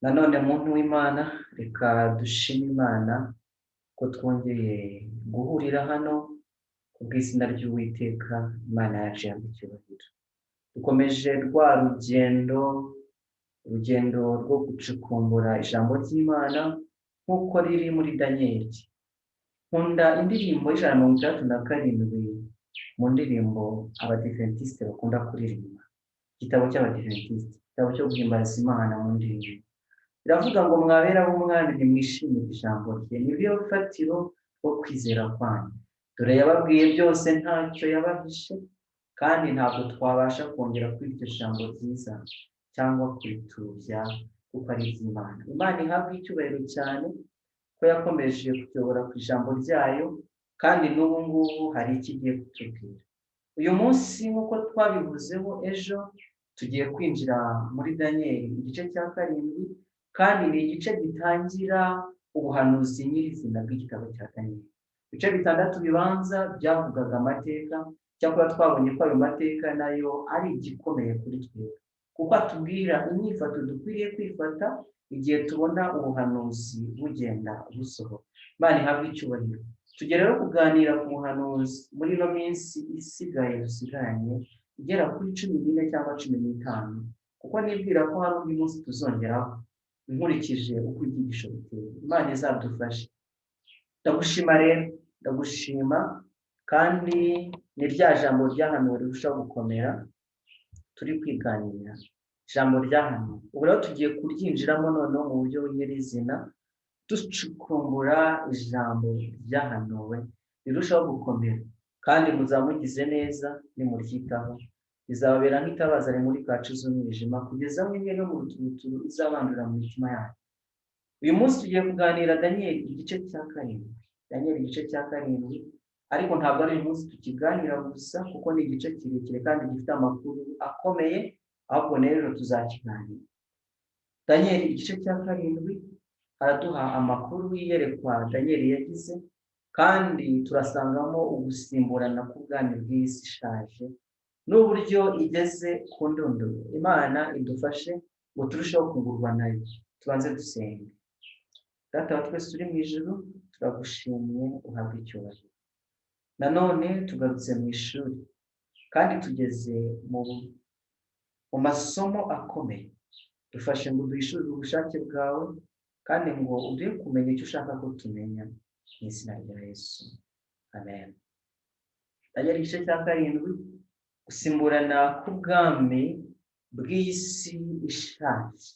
Nanone muntu w'Imana, reka dushime Imana ko twongeye guhurira hano ku bw'izina ry'Uwiteka Imana yacu yamba icyubahiro. Dukomeje rwa rugendo, urugendo rwo gucukumbura ijambo ry'Imana nk'uko riri muri Daniyeli. Nkunda indirimbo y'167 mu ndirimbo Abadiventisite bakunda kuririmba, igitabo cy'Abadiventisite, igitabo cyo guhimbaza Imana mu ndirimbo. Biravuga ngo: "Mwabera b'umwami, nimwishimire ijambo rye, niryo fatiro rwo kwizera kwanyu. Dore yababwiye byose, ntacyo yabahishe, kandi ntabwo twabasha kongera kuri iryo jambo ryiza cyangwa kuritubya kuko ari iry'Imana." Imana ihabwa icyubahiro cyane ko yakomeje kutuyobora ku ijambo ryayo, kandi n'ubu ngubu hari icyo igiye kutubwira. Uyu munsi, nk'uko twabivuzeho ejo, tugiye kwinjira muri Daniyeli igice cya 7, kandi ni igice gitangira ubuhanuzi nyirizina bw'igitabo cya Daniyeli. Ibice bitandatu bibanza byavugaga amateka, cyakora twabonye ko ayo mateka nayo ari igikomeye kuri twebwe, kuko atubwira inyifato dukwiriye kwifata igihe tubona ubuhanuzi bugenda busohora. Imana ihabwe icyubahiro. Tujya rero kuganira ku buhanuzi muri ino minsi isigaye dusigaranye, igera kuri 14 cyangwa 15, kuko nibwira ko hari undi munsi tuzongeraho nkurikije uko ibyigisho biteye. Imana izadufashe. Ndagushima rero, ndagushima, kandi ni rya jambo ryahanuwe rirushaho gukomera turi kwiganirira, ijambo ryahanuwe. Ubu rero tugiye kuryinjiramo noneho mu buryo nyirizina, ducukumbura ijambo ryahanuwe rirushaho gukomera, kandi muzamugize neza nimuryitaho, rizababera nk'itabaza rimurika ahacuze umwijima, kugeza aho imwe no mu ruturuturu izabandura mu mitima yanyu. Uyu munsi tugiye kuganira Daniyeli igice cya 7, Daniyeli igice cya 7, ariko ntabwo ari uyu munsi tukiganira gusa, kuko ni igice kirekire kandi gifite amakuru akomeye, ahubwo n'ejo tuzakiganira. Daniyeli igice cya 7 haraduha amakuru y'iyerekwa Daniyeli yagize, kandi turasangamo ugusimburana k'ubwami bw'isi ishaje n'uburyo igeze ku ndunduro. Imana idufashe ngo turusheho kungurwa nayo. Tubanze dusenge. Data wa twese uri mu ijuru, turagushimye, uhabwe icyubahiro. Nanone tugarutse mu ishuri kandi tugeze mu masomo akomeye. Dufashe ngo duhishurire ubushake bwawe, kandi ngo uduhe kumenya icyo ushaka ko tumenya, mu izina rya Yesu, amen. Daniyeli igice cya 7, gusimburana k'ubwami bw'isi ishaje.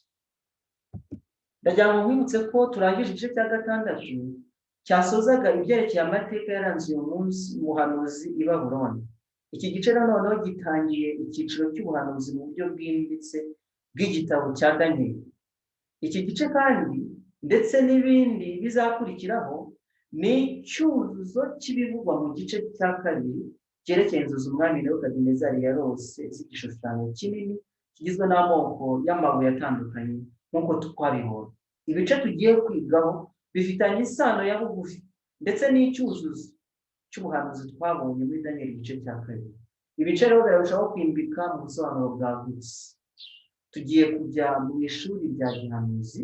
Ndagira ngo nkwibutse ko turangije igice cya 6 cyasozaga ibyerekeye amateka yaranze uyu munsi umuhanuzi i Babuloni. Iki gice noneho gitangiye icyiciro cy'ubuhanuzi mu buryo bwimbitse bw'igitabo cya Daniyeli. Iki gice kandi ndetse n'ibindi bizakurikiraho ni icyuzuzo cy'ibivugwa mu gice cya 2 cyerekeye inzozi umwami Nebukadinezari yarose z'igishushanyo kinini kigizwe n'amoko y'amabuye atandukanye, nk'uko twabibonye. Ibice tugiye kwigaho bifitanye isano ya bugufi ndetse n'icyuzuzo cy'ubuhanuzi twabonye muri Daniyeli igice cya 2. Ibice rero birarushaho kwimbika mu busobanuro bwagutse. Tugiye kujya mu ishuri rya gihanuzi,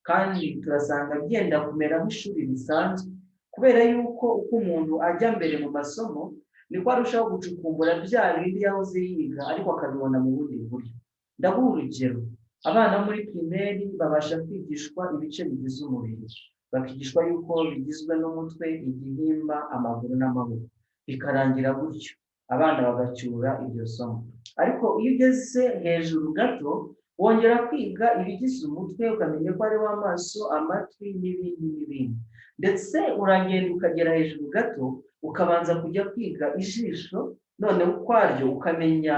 kandi turasanga byenda kumera nk'ishuri risanzwe, kubera yuko uko umuntu ajya mbere mu masomo niko arushaho gucukumbura bya bindi yahoze yiga, ariko akabibona mu bundi buryo. Ndaguha urugero: abana muri primaire babasha kwigishwa ibice bigize umubiri, bakigishwa yuko bigizwe n'umutwe, igihimba, amaguru n'amaboko, bikarangira gutyo, abana bagacyura iryo somo. Ariko iyo ugeze hejuru gato, wongera kwiga ibigize umutwe, ukamenya ko hariho amaso, amatwi n'ibindi n'ibindi. Ndetse uragenda ukagera hejuru gato, ukabanza kujya kwiga ijisho noneho ukwaryo, ukamenya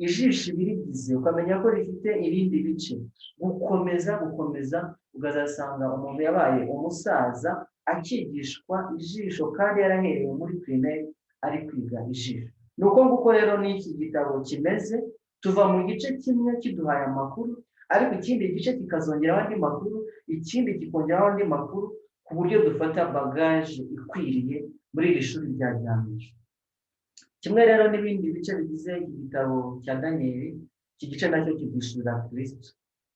ijisho ibirigize, ukamenya ko rifite ibindi bice. Gukomeza gukomeza, ukazasanga umuntu yabaye umusaza akigishwa ijisho, kandi yarahereye muri primaire ari kwiga ijisho. Ni uko nguko rero n'iki gitabo kimeze. Tuva mu gice kimwe kiduhaye amakuru, ariko ikindi gice kikazongeraho andi makuru, ikindi kikongeraho andi makuru, ku buryo dufata bagage ikwiriye muri iri shuri rya gihanuzi. Kimwe rero n'ibindi bice bigize iki gitabo cya Daniyeli, iki gice nacyo kidushyurira Kirisito.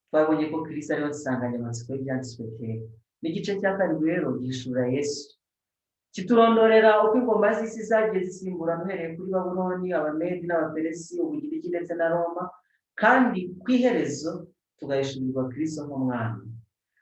Twabonye ko Kirisito ariwe nsanganyamatsiko y'ibyanditswe byera. N'igice cya karindwi rero gihishura Yesu, kiturondorera uko ingoma z'isi zagiye zisimburana uhereye kuri Babuloni, Abamedi n'Abaperesi, Ubugiriki ndetse na Roma, kandi ku iherezo tugahishurirwa Kirisito nk'umwami.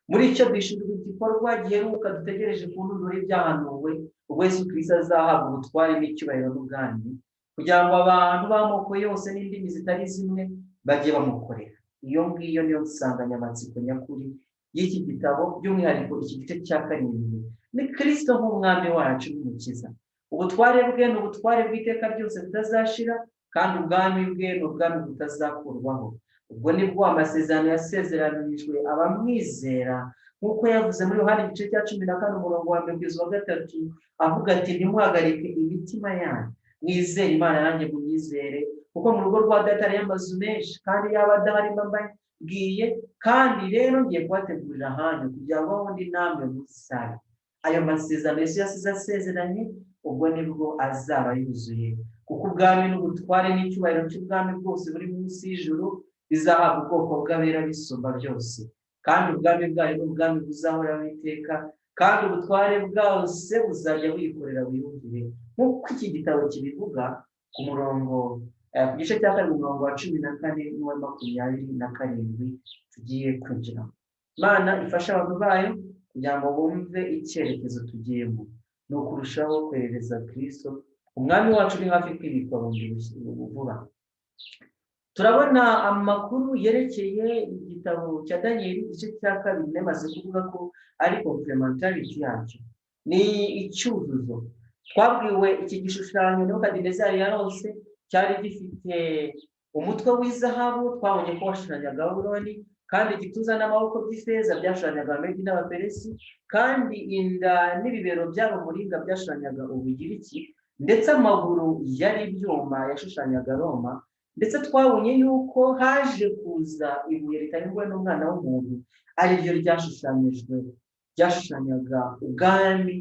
Muri icyo duhishurirwa igikorwa giheruka dutegereje ku ndunduro y'ibyahanuwe, ubwo Yesu Kirisito azahabwa ubutware n'icyubahiro n'ubwami, kugira ngo abantu b'amoko yose n'indimi zitari zimwe bajye bamukorera. Iyo ngiyo niyo nsanganyamatsiko nyakuri y'iki gitabo, by'umwihariko iki gice cya karindwi ni Kirisito nk'umwami wacu n'umukiza. Ubutware bwe ni ubutware bw'iteka ryose butazashira, kandi ubwami bwe ni ubwami butazakurwaho. Ubwo nibwo amasezerano yasezeranijwe abamwizera, nk'uko yavuze muri Yohani igice cya 14 umurongo wa 1 kugeza uwa 3, avuga ati: "Ntimuhagarike imitima yanyu, mwizere Imana, nanjye munyizere, kuko mu rugo rwa Data hariyo amazu menshi, kandi yaba adahari mba mbabwiye, kandi rero ngiye kubategurira ahanyu kugira ngo aho ndi namwe muzabe." Ayo masezerano Yesu yasize asezeranye, ubwo nibwo azaba yuzuye, kuko ubwami n'ubutware n'icyubahiro cy'ubwami bwose buri munsi y'ijuru bizahabwa ubwoko bw'abera bisumba byose. Kandi ubwami bwayo ni ubwami buzahoraho iteka, kandi ubutware bwose buzajya buyikorera buyumvire, nk'uko iki gitabo kibivuga ku murongo, ku gice cya kabiri, umurongo wa 14 n'uwa 27 tugiye kwinjiramo. Imana ifasha abantu bayo kugira ngo bumve icyerekezo tugiyemo, ni ukurushaho kwerereza Kirisito umwami wacu uri hafi kwimikwa vuba. Turabona amakuru yerekeye igitabo cya Daniyeli igice cya kabiri. Nemaze kuvuga ko ari complementarity yacyo, ni icyuzuzo. Twabwiwe iki gishushanyo Nebukadinezari yarose cyari gifite umutwe w'izahabu, twabonye ko washushanyaga Babuloni, kandi igituza n'amaboko by'ifeza byashushanyaga Abamedi n'Abaperesi, kandi inda n'ibibero byari umuringa byashushanyaga Ubugiriki, ndetse amaguru yari ibyuma yashushanyaga Roma. Ndetse twabonye yuko haje kuza ibuye ritanyurwa n'umwana w'umuntu, ari ryo ryashushanyijwe, ryashushanyaga ubwami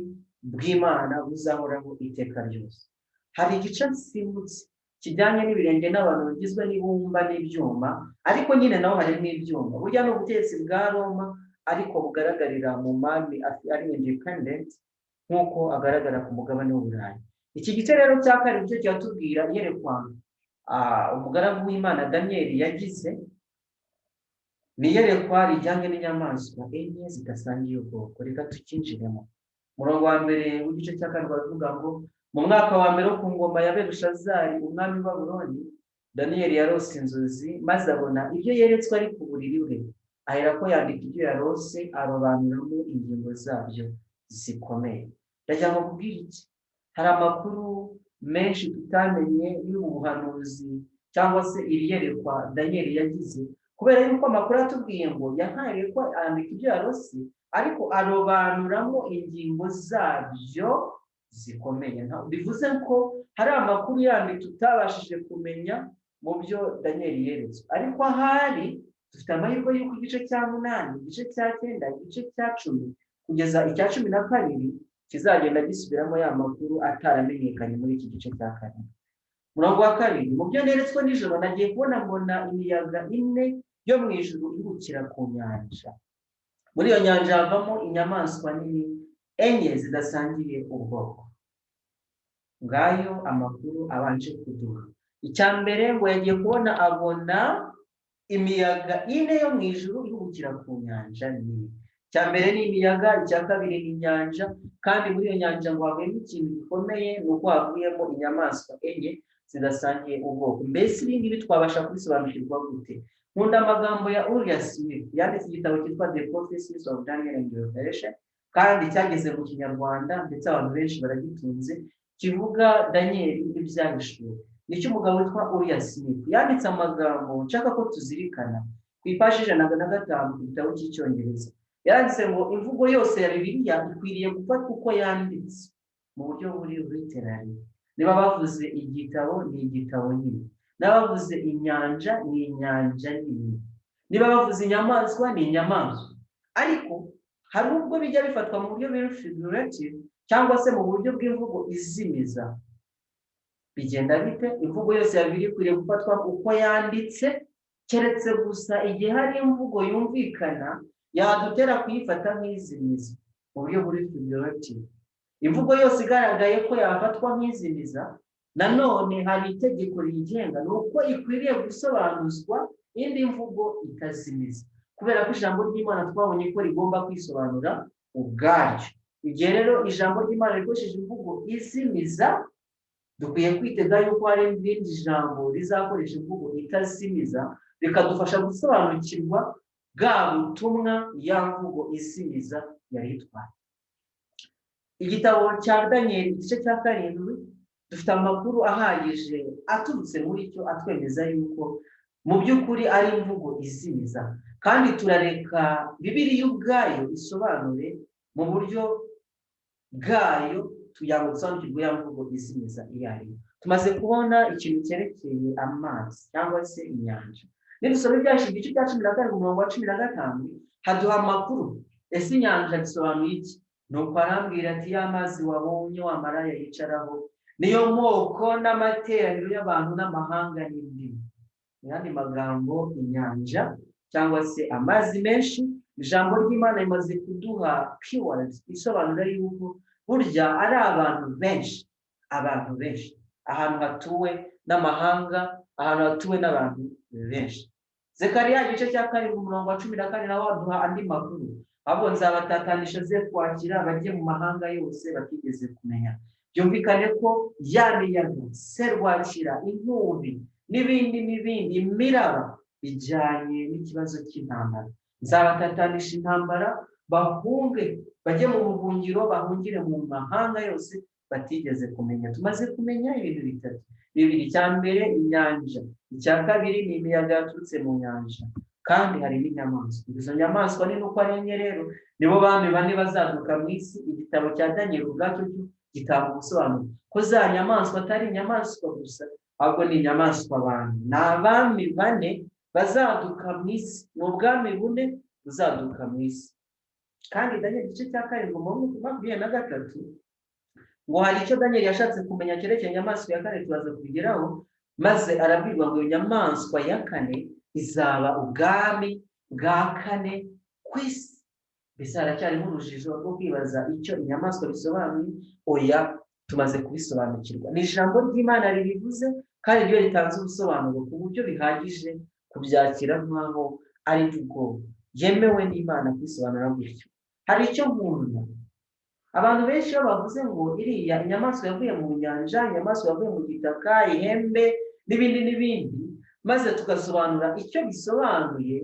bw'Imana buzahoraho iteka ryose. Hari igice nsimbutse kijyanye n'ibirenge n'abantu bigizwe n'ibumba n'ibyuma, ariko nyine naho harimo ibyuma. Burya ni ubutegetsi bwa Roma, ariko bugaragarira mu mami ari independent, nk'uko agaragara ku mugabane w'Uburayi. Iki gice rero cya karindwi cyo kiratubwira iyerekwa umugaragu w'Imana Daniyeli yagize. Ni iyerekwa rijyanye n'inyamaswa enye zidasangiye ubwoko. Reka tukinjiremo. Umurongo wa mbere w'igice cya karindwi baravuga ngo: "Mu mwaka wa mbere wo ku ngoma ya Belushazari umwami w'i Babuloni, Daniyeli yarose inzozi, maze abona ibyo yeretswe ari ku buriri bwe. Aherako yandika ibyo yarose, arobanuramo ingingo zabyo zikomeye." Ndagira ngo nkubwire iki: hari amakuru menshi tutamenye y'ubu buhanuzi cyangwa se iri yerekwa Daniyeli yagize, kubera yuko amakuru atubwiye ngo yahaye ko yandika ibyo yarose, ariko arobanuramo ingingo zabyo zikomeye. Bivuze ko hari amakuru yandi tutabashije kumenya mu byo Daniyeli yeretswe, ariko ahari dufite amahirwe y'uko igice cya munani, igice cya cyenda, igice cya 10 kugeza icya 12 kizagenda gisubiramo ya makuru ataramenyekanye muri iki gice cya karindwi. Umurongo wa kabiri: "Mu byo neretswe nijoro, nagiye kubona mbona imiyaga ine yo mu ijuru ihukira ku nyanja. Muri iyo nyanja havamo inyamaswa nini enye zidasangiye ubwoko." Ngayo amakuru abanje kuduha. Icya mbere ngo yagiye kubona abona imiyaga ine yo mu ijuru ihukira ku nyanja nini. Icya mbere ni imiyaga, icya kabiri ni inyanja, kandi muri iyo nyanja ngo havuyemo ikintu gikomeye, ni uko havuyemo inyamaswa enye zidasangiye ubwoko. Mbese ibi ngibi twabasha kubisobanukirwa gute? Nkunda amagambo ya Uriah Smith, yanditse igitabo cyitwa The Prophecies of Daniel and Revelation, kandi cyageze mu Kinyarwanda, ndetse abantu benshi baragitunze, kivuga Daniel n'ibyahishuwe. Nicyo umugabo witwa Uriah Smith yanditse amagambo nshaka ko tuzirikana ku ipaji 105 ku gitabo cy'Icyongereza. Yanditse ngo imvugo yose ya Bibiliya ikwiriye gufatwa uko yanditse mu buryo buri literary. Niba bavuze igitabo, ni igitabo nyine. Niba bavuze inyanja, ni inyanja nini. Niba bavuze inyamaswa, ni inyamaswa. Ariko hari ubwo bijya bifatwa mu buryo buri figurative cyangwa se mu buryo bw'imvugo izimiza. Bigenda bite? Imvugo yose ya Bibiliya ikwiriye gufatwa uko yanditse. Keretse gusa igihe hari imvugo yumvikana yadutera kuyifata nk'izimiza mu buryo buri figurative. Imvugo yose igaragaye ko yafatwa nk'izimiza, nanone hari itegeko riyigenga, ni uko ikwiriye gusobanuzwa indi mvugo itazimiza, kubera ko ijambo ry'Imana twabonye ko rigomba kwisobanura ubwaryo. Igihe rero ijambo ry'Imana rikoresheje imvugo izimiza, dukwiye kwitega yuko hari irindi jambo rizakoresha imvugo itazimiza, rikadufasha gusobanukirwa bwa butumwa ya mvugo izimiza yari itwaye. Igitabo cya Daniyeli, igice cya 7, dufite amakuru ahagije aturutse muri cyo atwemeza yuko mu by'ukuri ari imvugo izimiza, kandi turareka Bibiliya ubwayo isobanure mu buryo bwayo tugira ngo dusobanukirwe ya mvugo izimiza iyo ari yo. Tumaze kubona ikintu cyerekeye amazi cyangwa se inyanja. Nidusoma Ibyahishuwe igice cya 17, umurongo wa 15, haduha amakuru. Ese inyanja bisobanuye iki? Nuko arambwira ati: "Ya mazi wabonye wa maraya yicaraho niyo moko n'amateraniro y'abantu n'amahanga n'indimi." Mu yandi magambo, inyanja cyangwa se amazi menshi, ijambo ry'Imana rimaze kuduha keywords isobanura yuko burya ari abantu benshi, abantu benshi, ahantu hatuwe n'amahanga, ahantu hatuwe n'abantu benshi. Zekariya igice cya 7, umurongo wa 14, nawo waduha andi makuru: "Ahubwo nzabatatanisha ze kwakira bajye mu mahanga yose batigeze kumenya." Byumvikane ko ya miyaga, serwakira, inkubi n'ibindi n'ibindi, imiraba, bijyanye n'ikibazo cy'intambara. Nzabatatanisha intambara, bahunge bajye mu buhungiro, bahungire mu mahanga yose batigeze kumenya. Tumaze kumenya ibintu bitatu bibiri: icya mbere inyanja, icya kabiri ni imiyaga yaturutse mu nyanja, kandi hari n'inyamaswa. Izo nyamaswa ni uko ari enye rero, nibo bami bane bazaduka mu isi. Igitabo cya Daniel ubwacyo cyo gitanga ubusobanuro ko za nyamaswa atari inyamaswa gusa, ahubwo ni inyamaswa abantu, ni abami bane bazaduka mu isi, ni ubwami bune buzaduka mu isi. Kandi Daniel igice cya 7, 23, ngo hari icyo Daniel yashatse kumenya cyerekeye inyamaswa ya kane, turaza kubigeraho, maze arabwirwa ngo iyo nyamaswa ya kane izaba ubwami bwa kane ku isi. Mbese haracyarimo urujijo rwo kwibaza icyo inyamaswa bisobanuye? Oya, tumaze kubisobanukirwa. Ni ijambo ry'Imana ribivuze, kandi ryo ritanze ubusobanuro ku buryo bihagije kubyakira nk'aho ari imvugo yemewe n'Imana kwisobanura gutyo. Hari icyo nkunda: abantu benshi iyo bavuze ngo iriya inyamaswa yavuye mu nyanja, inyamaswa yavuye mu gitaka, ihembe n'ibindi n'ibindi, maze tugasobanura icyo bisobanuye,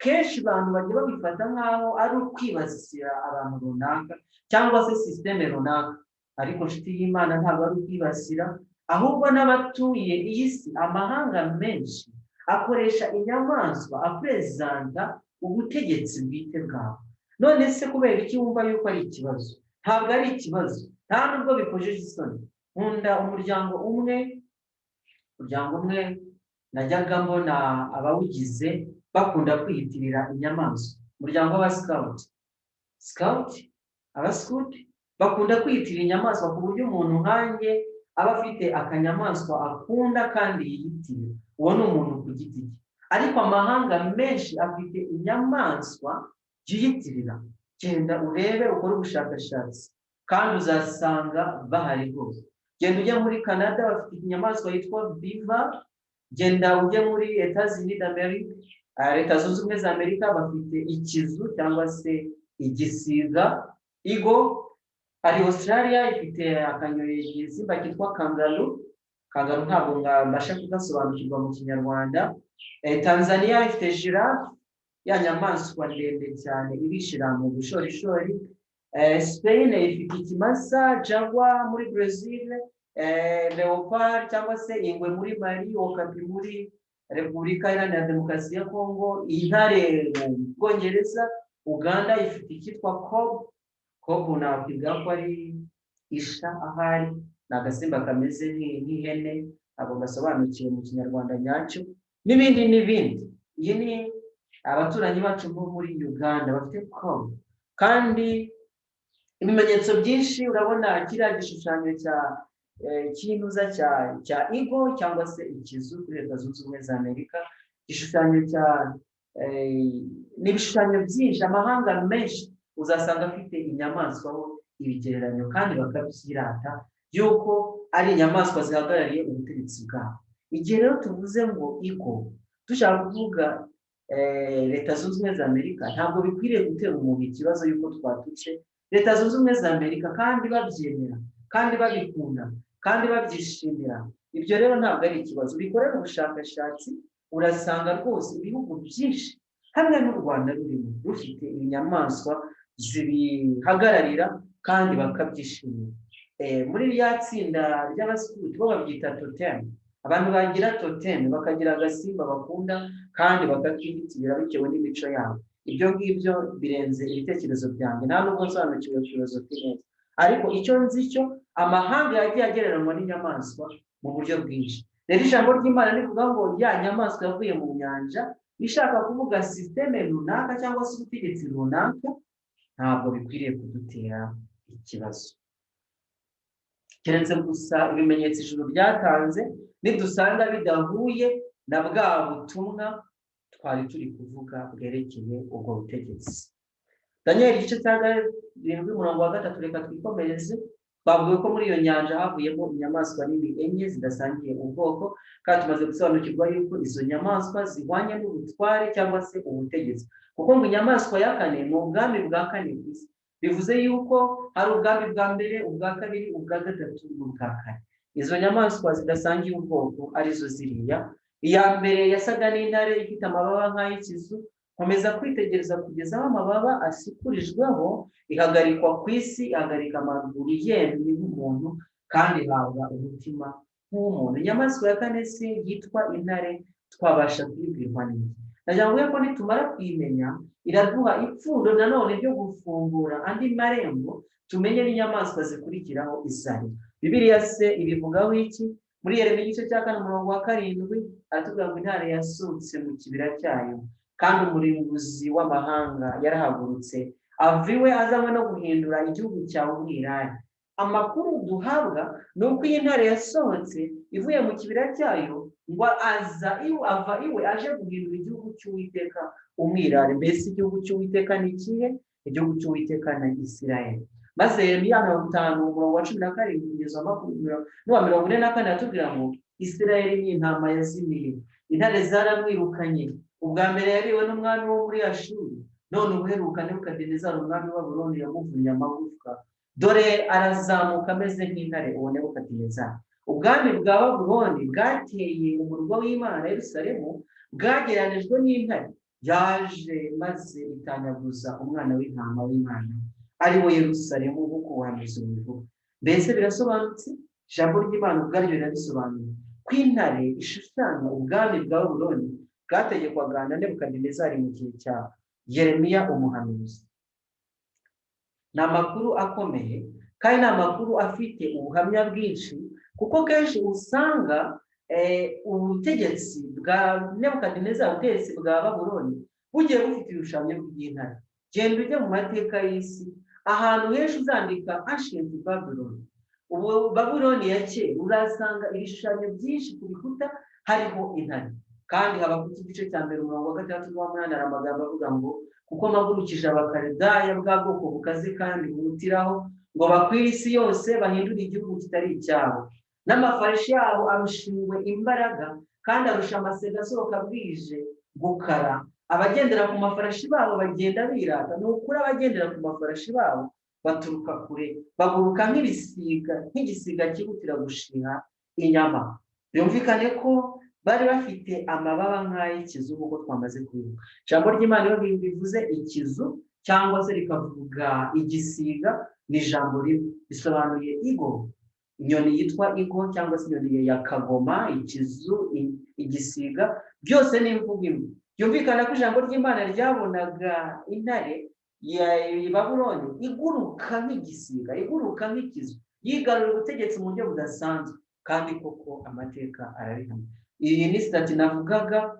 kenshi abantu bajya babifata nk'aho ari ukwibasira abantu runaka cyangwa se sisiteme runaka. Ariko nshuti y'Imana, ntabwo ari ukwibasira, ahubwo n'abatuye iyi si, amahanga menshi akoresha inyamaswa aperezanta ubutegetsi bwite bwabo. None se kubera iki wumva yuko ari ikibazo? Ntabwo ari ikibazo, nta nubwo bikojeje isoni. Nkunda umuryango umwe najyaga mbona abawugize bakunda kwiyitirira inyamaswa, umuryango w'abasikawuti. Sikawuti, abasikuti bakunda kwiyitirira inyamaswa, ku buryo umuntu nkanjye aba afite akanyamaswa akunda kandi yiyitirira. Uwo ni umuntu ku giti cye. Ariko amahanga menshi afite inyamaswa yiyitirira. Genda urebe, ukore ubushakashatsi, kandi uzasanga bahari rwose. Genda ujya muri Canada, bafite inyamaswa yitwa beaver. Genda ujye muri États-Unis d'Amérique, Leta Zunze Ubumwe za Amerika, bafite ikizu cyangwa se igisiga, eagle. Hari Australia, ifite akanyoni, igisimba cyitwa kangaroo. Kangaroo ntabwo mbasha kugasobanukirwa mu Kinyarwanda. Tanzania ifite giraffe, ya nyamaswa ndende cyane ibishira mu bushorishori. Spain ifite ikimasa jaguar, muri Brazil leopard cyangwa se ingwe muri Mali, okapi muri Repubulika Iharanira Demokarasi ya Kongo, intare mu Bwongereza. Uganda ifite icyitwa kob. Kob nakwibwira ko ari isha ahari, ni agasimba kameze nk'ihene, ntabwo gasobanukiwe mu Kinyarwanda nyacyo, n'ibindi n'ibindi. Iyi ni abaturanyi bacu bo muri Uganda bafite kob. Kandi ibimenyetso byinshi, urabona kiriya gishushanyo cya cy'intuza cya eagle cyangwa se ikizu kuri Leta Zunze Ubumwe za Amerika. Igishushanyo cya ni ibishushanyo byinshi, amahanga menshi uzasanga afite inyamaswa ho ibigereranyo, kandi bakabyirata yuko ari inyamaswa zihagarariye ubutegetsi bwabo. Igihe rero tuvuze ngo eagle, dushaka kuvuga Leta Zunze Ubumwe za Amerika, ntabwo bikwiriye gutera umuntu ikibazo yuko twatutse Leta Zunze Ubumwe za Amerika, kandi babyemera, kandi babikunda, kandi babyishimira. Ibyo rero ntabwo ari ikibazo. Bikorera ubushakashatsi, urasanga rwose ibihugu byinshi hamwe n'u Rwanda rurimo rufite inyamaswa zibihagararira kandi bakabyishimira. Muri rya tsinda ry'abasikuti bo babyita totem. Abantu bagira totem, bakagira agasimba bakunda kandi bakakiyitirira bitewe n'imico yabo. Ibyo ngibyo birenze ibitekerezo byanjye, nta nubwo nsobanukiwe filozofi neza, ariko icyo nzi cyo, amahanga yagiye agereranywa n'inyamaswa mu buryo bwinshi. Rero ijambo ry'Imana rivuga ngo ya nyamaswa yavuye mu nyanja, ishaka kuvuga système runaka cyangwa se ubutegetsi runaka, ntabwo bikwiriye kudutera ikibazo, keretse gusa ibimenyetso ijuru ryatanze nidusanga bidahuye na bwa butumwa twari turi kuvuga bwerekeye ubwo butegetsi. Daniel igice cya 7, umurongo wa 3, reka twikomereze. Twavuga ko muri iyo nyanja havuyemo inyamaswa nini enye zidasangiye ubwoko, kandi tumaze gusobanukirwa yuko izo nyamaswa zihwanye n'ubutware cyangwa se ubutegetsi, kuko ngo inyamaswa ya kane ni ubwami bwa kane ku isi. Bivuze yuko hari ubwami bwa mbere, ubwa kabiri, ubwa gatatu n'ubwa kane. Izo nyamaswa zidasangiye ubwoko arizo ziriya. Iya mbere yasaga n'intare, ifite amababa nk'ay'ikizu. Nkomeza kwitegereza kugeza aho amababa asikurijweho, ihagarikwa ku isi, ihagarika amaguru yemye nk'umuntu, kandi ihabwa umutima nk'uw'umuntu. Inyamaswa ya kane se yitwa intare, twabasha kuyibwirwa n'iki? Ndagira ngo ko nitumara kuyimenya, iraduha ipfundo nanone ryo gufungura andi marembo, tumenye n'inyamaswa zikurikiraho izo. Bibiliya se ibivugaho iki? Muri Yeremiya igice cya 4, umurongo wa 7, aratubwira ngo intare yasohotse mu kibira cyayo, kandi umurimbuzi w'amahanga yarahagurutse, ava iwe azanywe no guhindura igihugu cyawe umwirare. Amakuru duhabwa ni uko iyi ntare yasohotse ivuye mu kibira cyayo, ngo aza iwe, ava iwe aje guhindura igihugu cy'Uwiteka umwirare. Mbese igihugu cy'Uwiteka ni ikihe? Igihugu cy'Uwiteka na Isirayeli. Maze Yeremiya 50, umurongo wa 17 kugeza n'uwa 44, aratubwira ngo Isirayeli ni intama yazimiye, intare zaramwirukanye. Ubwa mbere yariwe n'umwami wo muri Ashuri, none ubuheruka Nebukadinezari umwami wa Babuloni yamuvunnye amagufwa. Dore arazamuka ameze nk'intare. Uwo Nebukadinezari, ubwami bwa Babuloni bwateye umurwa w'Imana Yerusalemu, bwagereranijwe n'intare yaje maze itanyaguza umwana w'intama w'Imana, ari we Yerusalemu, nk'uko ubuhanuzi bubivuga. Mbese birasobanutse? Ijambo ry'Imana ubwaryo rirabisobanuye ko intare ishushanya ubwami bwa Babuloni bwategekwaga na Nebukadinezari mu gihe cya Yeremiya umuhanuzi. Ni amakuru akomeye, kandi ni amakuru afite ubuhamya bwinshi, kuko kenshi usanga ubutegetsi bwa Nebukadinezari, ubutegetsi bwa Babuloni, bugiye bufite ibishushanyo by'intare. Genda ujye mu mateka y'isi, ahantu henshi uzandika ancient Babylon, ubu Babuloni ya kera, urasanga ibishushanyo byinshi ku bikuta hariho intare. Kandi haba ku gice cya 1, umurongo wa 6 n'uwa 8, hari amagambo avuga ngo kuko mpagurukije Abakalidaya, bwa bwoko bukaze kandi buhutiraho, ngo bakwire isi yose, bahindure igihugu kitari icyabo. N'amafarashi yabo arushingwe imbaraga, kandi arusha amasega asohoka bwije gukara. Abagendera ku mafarashi babo bagenda birata. Ni ukuri, abagendera ku mafarashi babo baturuka kure, baguruka nk'ibisiga, nk'igisiga cyihutira gushiha inyama. Byumvikane ko bari bafite amababa nk'ay'ikizu, nk'uko twamaze kubivuga. Ijambo ry'Imana iyo bivuze ikizu cyangwa se rikavuga igisiga, ni ijambo rimwe, bisobanuye eagle, inyoni yitwa eagle cyangwa se inyoni ya kagoma. Ikizu, igisiga, byose ni imvugo imwe. Byumvikana ko ijambo ry'Imana ryabonaga intare ya Babuloni iguruka nk'igisiga, iguruka nk'ikizu, yigarurira ubutegetsi mu buryo budasanzwe, kandi koko amateka arabihamya. Iyi ni statue navugaga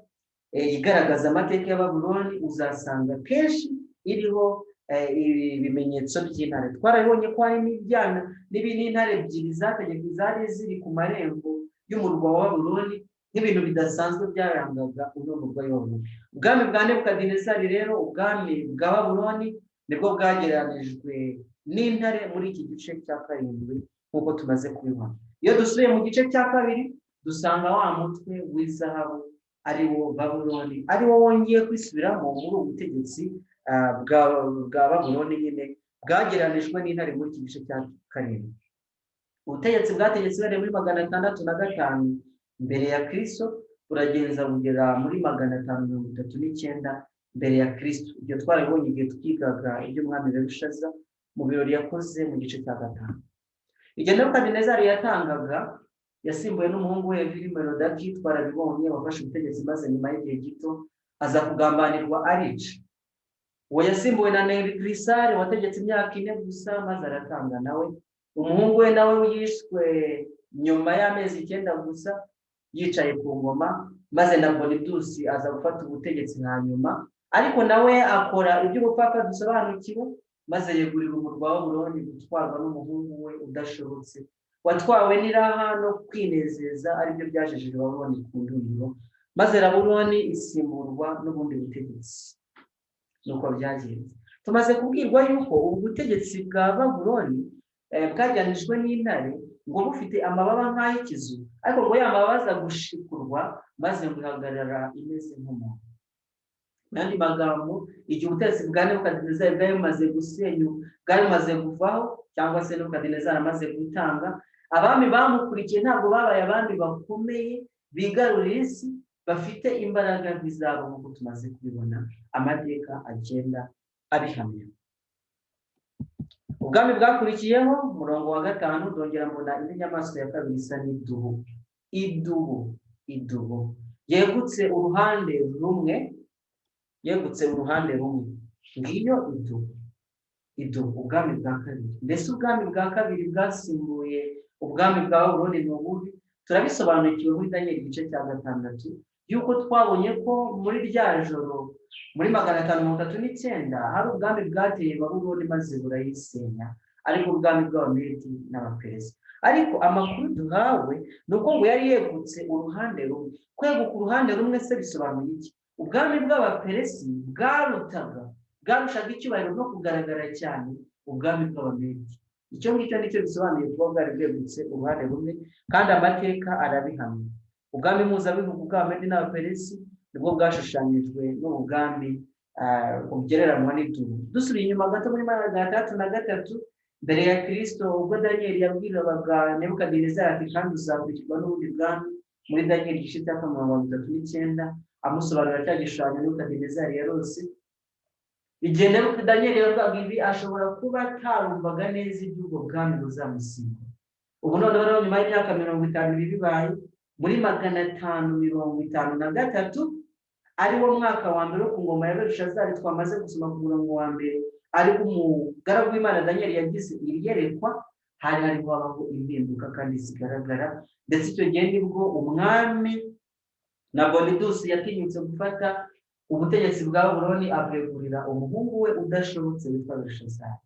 igaragaza amateka ya Babuloni. Uzasanga kenshi iriho ibimenyetso by'intare. Twarabibonye ko hari n'ibyana n'intare ebyiri zategeka, zari ziri ku marembo y'umurwa wa Babuloni. Nk'ibintu bidasanzwe byarangaga uno murwa w'Ubabuloni. Ubwami bwa Nebukadinezari rero, ubwami bwa Babuloni, nibwo bwagereranijwe n'intare muri iki gice cya karindwi, nk'uko tumaze kubibona. Iyo dusubiye mu gice cya kabiri, dusanga wa mutwe w'izahabu, ari wo Babuloni, ari wo wongeye kwisubiramo muri ubu butegetsi bwa Babuloni nyine bwagereranijwe n'intare muri iki gice cya karindwi. Ubutegetsi bwategetse uhereye muri 605 mbere ya Kristo, buragenza bugera muri 539 mbere ya Kristo. Ibyo twarabibonye igihe twigaga iby'umwami Berushaza mu birori yakoze mu gice cya gatanu. Igihe Nebukadinezari yatangaga, yasimbuwe n'umuhungu we Evili-Merodaki, twarabibonye, wafashe ubutegetsi, maze nyuma y'igihe gito aza kugambanirwa arica. Uwo yasimbuwe na Nerigirisari wategetse imyaka 4 gusa, maze aratanga nawe. Umuhungu we nawe yishwe nyuma y'amezi 9 gusa yicaye ku ngoma, maze na Bonidusi aza gufata ubutegetsi hanyuma, ariko nawe akora iby'ubupfapfa dusobanukiwe, maze yegurira umurwa wa Babuloni gutwarwa n'umuhungu we udashobotse, watwawe n'iraha no kwinezeza, aribyo byajejeje Babuloni ku ndunduro, maze Babuloni isimburwa n'ubundi butegetsi. Nuko byagenze. Tumaze kubwirwa yuko ubu butegetsi bwa Babuloni bwajyanijwe n'intare, ngo bufite amababa nk'ay'ikizu, ariko ngo ya mababa aza gushikurwa, maze ngo ihagarara imeze nk'umuntu. Mu yandi magambo, igihe ubutegetsi bwa Nebukadinezari bwari bumaze gusenyuka, bwari bumaze kuvaho, cyangwa se Nebukadinezari amaze gutanga, abami bamukurikiye ntabwo babaye abami bakomeye bigarurira isi, bafite imbaraga nk'izabo, nk'uko tumaze kubibona amateka agenda abihamya. Ubwami bwakurikiyeho, umurongo wa gatanu: ndongera mbona indi nyamaswa ya kabiri isa n'idubu, idubu, idubu yegutse uruhande rumwe, yegutse uruhande rumwe. Ngiyo idubu, idubu. Ubwami bwa kabiri. Mbese ubwami bwa kabiri bwasimbuye ubwami bwa Babuloni ni ubuhe? Turabisobanukiwe muri Daniel igice cya gatandatu, yuko twabonye ko muri rya joro muri 539 hari ubwami bwateye Babuloni maze burayisenya, ariko ubwami bw'Abamedi n'Abaperesi. Ariko amakuru duhawe ni uko ngo yari yegutse uruhande rumwe. Kweguka uruhande rumwe se bisobanuye iki? Ubwami bw'Abaperesi bwarutaga, bwarushaga icyubahiro no kugaragara cyane ubwami bw'Abamedi. Icyo ngicyo nicyo bisobanuye kuba bwari bwegutse uruhande rumwe, kandi amateka arabihamya. Ubwami mpuzabihugu bw'Abamedi n'Abaperesi nibwo bwashushanyijwe n'ubwami bugereranywa n'idubu. Dusubiye inyuma gato muri 603 mbere ya Kirisito, ubwo Daniel yabwiraga Nebukadinezari ati: "Kandi uzakurikirwa n'ubundi bwami", muri Daniel igice cya 39, amusobanurira cya gishushanyo Nebukadinezari yarose. Igihe Daniel yavugaga ibi, ashobora kuba atarumvaga neza iby'ubwo bwami buzamusimbura. Ubu noneho rero, nyuma y'imyaka 50 ibi bibaye, muri 553, ari wo mwaka wa mbere wo ku ngoma ya Berushazari twamaze gusoma ku murongo wa mbere, ariko umugaragu w'Imana Daniel yagize iri yerekwa, hari hariho habaho impinduka kandi zigaragara. Ndetse icyo gihe nibwo umwami Nabonidusi yatinyutse gufata ubutegetsi bwa Babuloni, abwegurira umuhungu we udashobotse witwa Berushazari.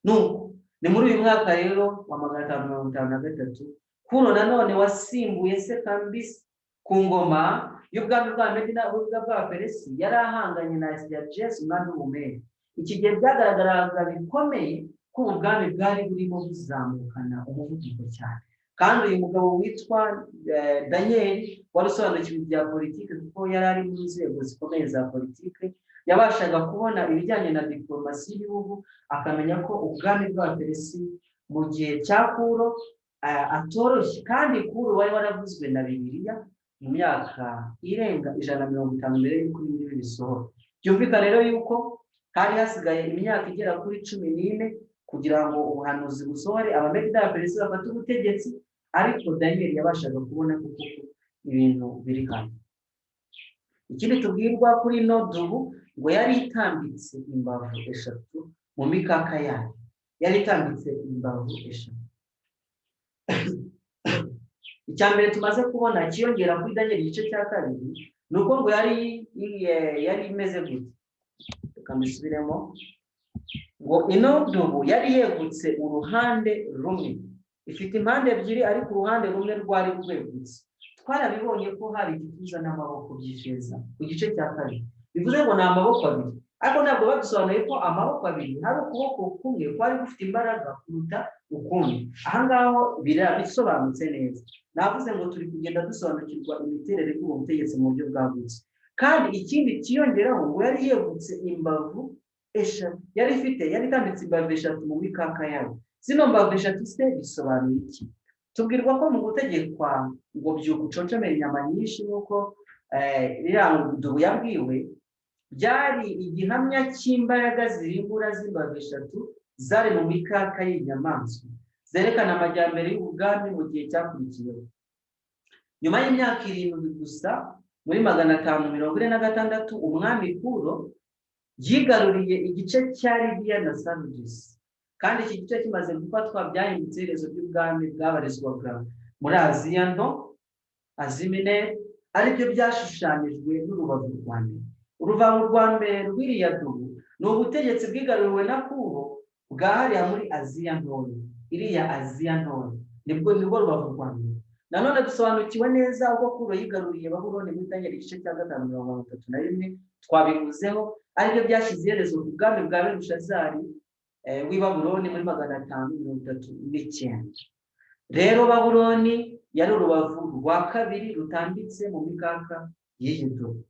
Nuko ni muri uyu mwaka rero wa 553, Kuro nanone wasimbuye se Kambisi ku ngoma y'ubwami bwa Medi bw'Abaperesi, yari ahanganye na Astyages, umwami w'Ubumedi. Iki gihe byagaragaraga bikomeye ko ubu bwami bwari burimo buzamukana umuvuduko cyane, kandi uyu mugabo witwa Daniel wari usobanukiwe ibya politiki, kuko yari ari mu nzego zikomeye za politiki, yabashaga kubona ibijyanye na diporomasi y'ibihugu, akamenya ko ubwami bw'Abaperesi mu gihe cya Kuro atoroshye. Kandi Kuro wari waravuzwe na Bibiliya mu myaka irenga 150 mbere y'uko ibi ngibi bisohora. Byumvikana rero yuko hari hasigaye imyaka igera kuri 14 kugira ngo ubuhanuzi busohore, Abamedi n'Abaperesi bafate ubutegetsi. Ariko Daniel yabashaga kubona ko koko ibintu biri hamwe. Ikindi tubwirwa kuri ino dubu, ngo yari itambitse imbavu eshatu mu mikaka yayo, yari itambitse imbavu eshatu. Icya mbere tumaze kubona kiyongera kuri Daniel igice cya kabiri ni uko ngo yari imeze gute? Reka mbisubiremo. Ngo ino dubu yari yegutse uruhande rumwe, ifite impande ebyiri, ariko uruhande rumwe rwari rwegutse. Twarabibonye ko hari igituza n'amaboko by'ifeza ku gice cya kabiri, bivuze ngo ni amaboko abiri, ariko ntabwo badusobanuye ko amaboko abiri hari ukuboko kumwe kwari gufite imbaraga kuruta ukundi. Aha ngaho birabisobanutse neza. Navuze ngo turi kugenda dusobanukirwa imiterere y'ubu butegetsi mu buryo bwagutse. Kandi ikindi kiyongeraho, ngo yari yegutse imbavu eshatu, yari ifite, yari itambitse imbavu eshatu mu mikaka yayo. Zino mbavu eshatu se bisobanuye iki? Tubwirwa ko mu gutegekwa ngo "Byuka uconcomere inyama nyinshi", nk'uko iriya dubu yabwiwe, byari igihamya cy'imbaraga zirimbura z'imbavu eshatu zari mu mikaka y'inyamaswa, zerekana amajyambere y'ubwami mu gihe cyakurikiyeho. Nyuma y'imyaka 7 gusa, muri 546, umwami Kuro yigaruriye igice cya Lidiya na Sarudisi. Kandi iki gice kimaze gufatwa, byahindutse iherezo ry'ubwami bwabarizwaga muri Aziya Nto, Asie Mineure, aribyo byashushanijwe n'urubavu rwa mbere. Urubavu rwa mbere rw'iriya dubu ni ubutegetsi bwigaruriwe na Kuro bwahariya muri Aziya Ntoya. Iriya Aziya Ntoya nibwo rubavu rwa mbere. Nanone dusobanukiwe neza uko Kuro yigaruriye Babuloni muri Daniel igice cya 5 31, twabivuzeho, aribyo byashyize iherezo ku bwami bwa Belushazari w'i Babuloni muri 539. Rero Babuloni yari urubavu rwa kabiri rutambitse mu mikaka y'iyi dubu.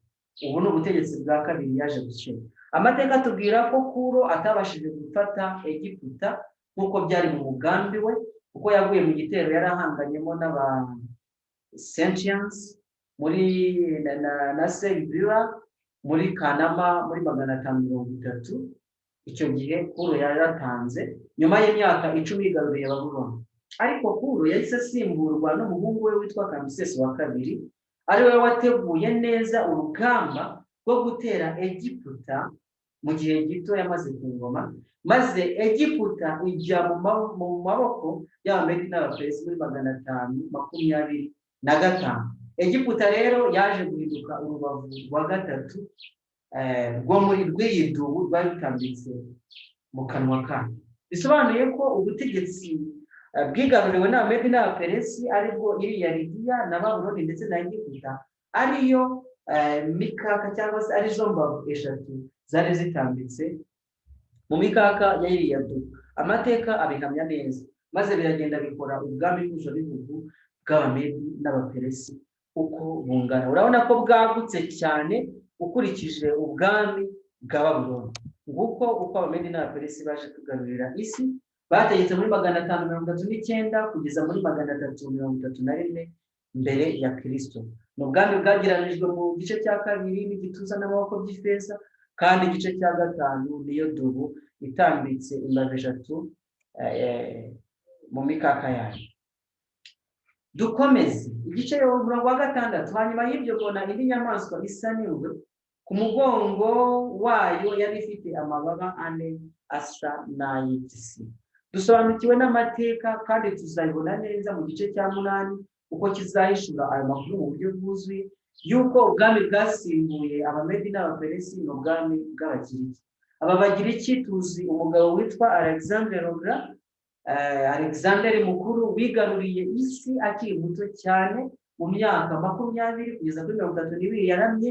Ubu ni ubutegetsi bwa kabiri yaje gushyira. Amateka atubwira ko Kuro atabashije gufata Egiputa nk'uko byari mu mugambi we, kuko yaguye mu gitero yari ahanganyemo n'aba Scythians muri na Sebira muri Kanama muri 530. Icyo gihe Kuro yaratanze nyuma y'imyaka 10 yigaruriye Babuloni. Ariko Kuro yahise asimburwa n'umuhungu we witwa Kambisesi wa kabiri, ari we wateguye neza urugamba rwo gutera Egiputa mu gihe gito yamaze ku ngoma, maze Egiputa ijya mu maboko y'Abamedi n'Abaperesi muri 525. Egiputa rero yaje guhinduka urubavu rwa gatatu rwo muri rw'iyi dubu rwari rutambitse mu kanwa kayo. Bisobanuye ko ubutegetsi bwigaruriwe n'Abamedi n'Abaperesi, aribwo iriya Lidiya na Babuloni ndetse na Egiputa, ariyo mikaka cyangwa se arizo mbavu eshatu zari zitambitse mu mikaka ya iriya dubu. Amateka abihamya neza. Maze biragenda bikora ubwami mpuzabihugu bw'Abamedi n'Abaperesi uko bungana. Urabona ko bwagutse cyane ukurikije ubwami bwa Babuloni. Nguko uko Abamedi n'Abaperesi baje kugarurira isi. Bategetse muri 539 kugeza muri 331 mbere ya Kirisito. Ni ubwami bwagereranijwe mu gice cya kabiri n'igituza n'amaboko by'ifeza, kandi igice cya gatanu niyo dubu itambitse imbavu eshatu mu mikaka yayo. Dukomeze igice, umurongo wa 6: "Hanyuma y'ibyo mbona indi nyamaswa isa n'ingwe. Ku mugongo wayo yari ifite amababa ane asa n'ay'igisiga." Dusobanukiwe n'amateka, kandi tuzabibona neza mu gice cya munani uko kizahishura ayo makuru mu buryo bwuzuye, y'uko ubwami bwasimbuye Abamedi n'Abaperesi ni ubwami bw'Abagiriki. Aba Bagiriki, tuzi umugabo witwa Alexandre le Grand, Alexander Mukuru, wigaruriye isi akiri muto cyane. Mu myaka 20 kugeza kuri 32 yaramye,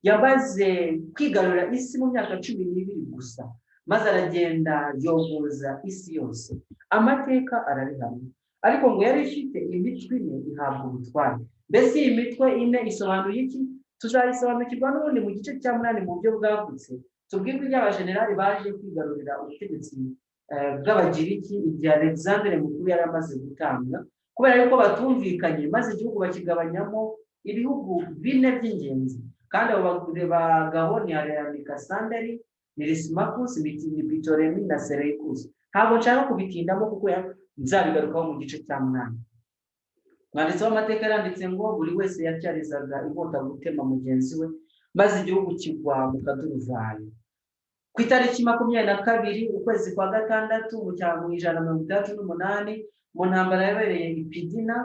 yamaze kwigarurira isi mu myaka 12 gusa, maze aragenda yogoza isi yose. Amateka arabihamya. Ariko ngo yari ifite imitwe ine, ihabwa ubutware. Mbese iyi mitwe ine isobanuye iki? Tuzayisobanukirwa n'ubundi mu gice cya munani mu buryo bwagutse, tubwirwe iby'abajenerali baje kwigarurira ubutegetsi bw'Abagiriki igihe Alexandre Mukuru yari amaze gutanga, kubera yuko batumvikanye, maze igihugu bakigabanyamo ibihugu bine by'ingenzi. Kandi abo bagabo ni Alexanderi, ni Lisimakusi, ni Pitolemi na Seleukusi. Ntabwo nshaka kubitindamo kuko nzabigarukaho mu gice cya munani. Umwanditsi w'amateka yaranditse ngo buri wese yatyarizaga inkota gutema mugenzi we, maze igihugu kigwa mu kaduruvayo. Ku itariki 22 ukwezi kwa gatandatu mu 168, mu ntambara yabereye i Pidina.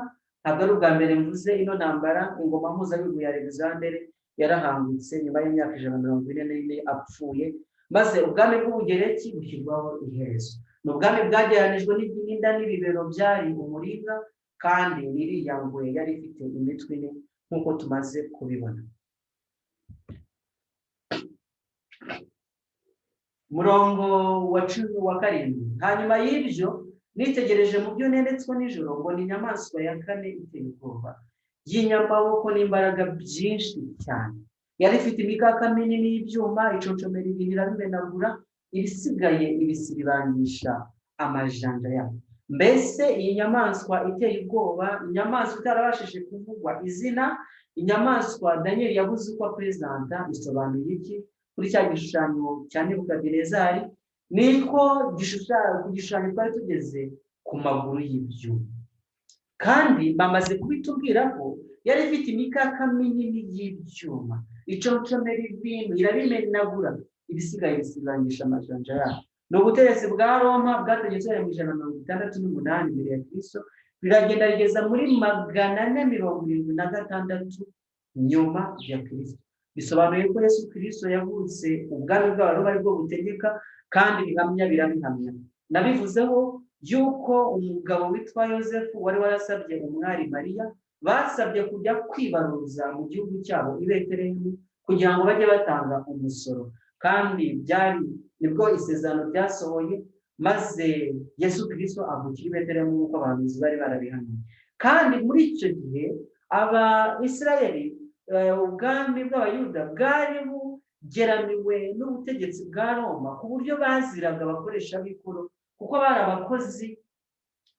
Ntabwo ari ubwa mbere mvuze ino ntambara. Ingoma mpuzabihugu ya Alexander yarahangutse nyuma y'imyaka 144 apfuye, maze ubwami bw'Ubugereki bushyirwaho iherezo. Ni ubwami bwagereranijwe n'inda n'ibibero byari umuringa. Kandi n'iriya ngwe yari ifite imitwe ine, nk'uko tumaze kubibona. Murongo wa 17: "Hanyuma y'ibyo nitegereje mu byo neretswe nijoro, ngo ni inyamaswa ya kane iteye ubwoba, y'inyamaboko n'imbaraga byinshi cyane. Yari ifite imikaka minini y'ibyuma, iconcomera ibintu irabimenagura, ibisigaye ibisiribangisha amajanja yayo." Mbese iyi nyamaswa iteye ubwoba, inyamaswa itarabashije kuvugwa izina, inyamaswa Daniel yabuze uko apresenta, bisobanuye iki kuri cya gishushanyo cya Nebukadinezari? Niko ku gishushanyo twari tugeze ku maguru y'ibyuma, kandi bamaze kubitubwira ko yari ifite imikaka minini y'ibyuma, iconcomera ibintu irabimenagura, ibisigaye bisibangisha amajanja yayo. Ni ubutegetsi bwa Roma bwategetse mu 168 mbere ya Kristo, biragenda bigeza muri 476 nyuma ya Kristo. Bisobanuye ko Yesu Kristo yavutse ubwami bw'Abaroma aribwo butegeka, kandi ibihamya birabihamya. Nabivuzeho yuko umugabo witwa Yosefu wari warasabye umwari Mariya, basabye kujya kwibaruza mu gihugu cyabo i Betelehemu kugira ngo bajye batanga umusoro, kandi byari nibwo isezerano ryasohoye, maze Yesu Kristo avukira i Betelehemu nk'uko abahanuzi bari barabihanuye. Kandi muri icyo gihe aba Isirayeli, ubwami bw'Abayuda bwari bugeramiwe n'ubutegetsi bwa Roma, ku buryo baziraga abakoresha b'ikoro kuko bari abakozi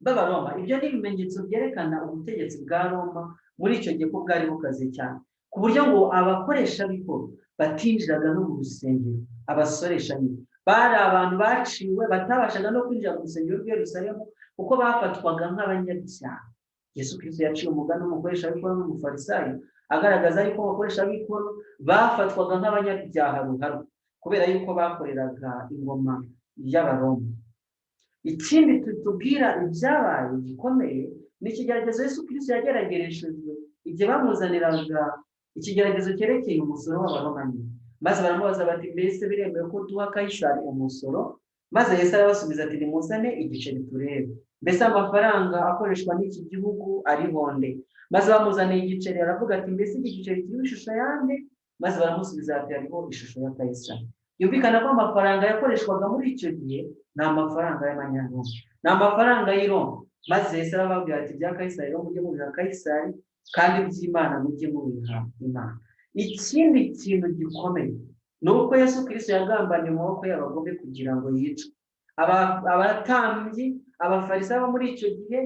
b'Abaroma. Ibyo ni ibimenyetso byerekana ubutegetsi bwa Roma muri icyo gihe ko bwari bukaze cyane, ku buryo ngo abakoresha b'ikoro batinjiraga no mu rusengero. Abasoresha nyine bari abantu baciwe, batabashaga no kwinjira mu rusengero rw'i Yerusalemu kuko bafatwaga nk'abanyabyaha. Yesu Kristo yaciye umugani w'umukoresha w'ikoro n'umufarisayo, agaragaza yuko abakoresha b'ikoro bafatwaga nk'abanyabyaha ruharwa kubera yuko bakoreraga ingoma y'Abaroma. Ikindi tutubwira ibyabaye gikomeye ni ikigeragezo Yesu Kristo yageragereshejwe igihe bamuzaniraga ikigeragezo cyerekeye umusoro w'Abaroma nyine. Maze baramubaza bati: "Mbese biremewe ko duha Kayisari umusoro?" Maze Yesu arabasubiza ati: "Nimuzane igiceri turebe. Mbese amafaranga akoreshwa n'iki gihugu ariho nde?" Maze bamuzaniye igiceri, aravuga ati: "Mbese iki giceri kiriho ishusho yande?" Maze baramusubiza ati: "Hariho ishusho ya Kayisari." Yumvikana ko amafaranga yakoreshwaga muri icyo gihe ni amafaranga y'Amanyaroma, ni amafaranga y'i Roma. Maze Yesu arababwira ati: "Ibya Kayisari rero mujye mubiha Kayisari, kandi iby'Imana mujye mubiha Imana." Ikindi kintu gikomeye ni uko Yesu Kristo yagambaniye mu maboko y'abagome kugira ngo yicwe. Abatambyi, Abafarisayo bo muri icyo gihe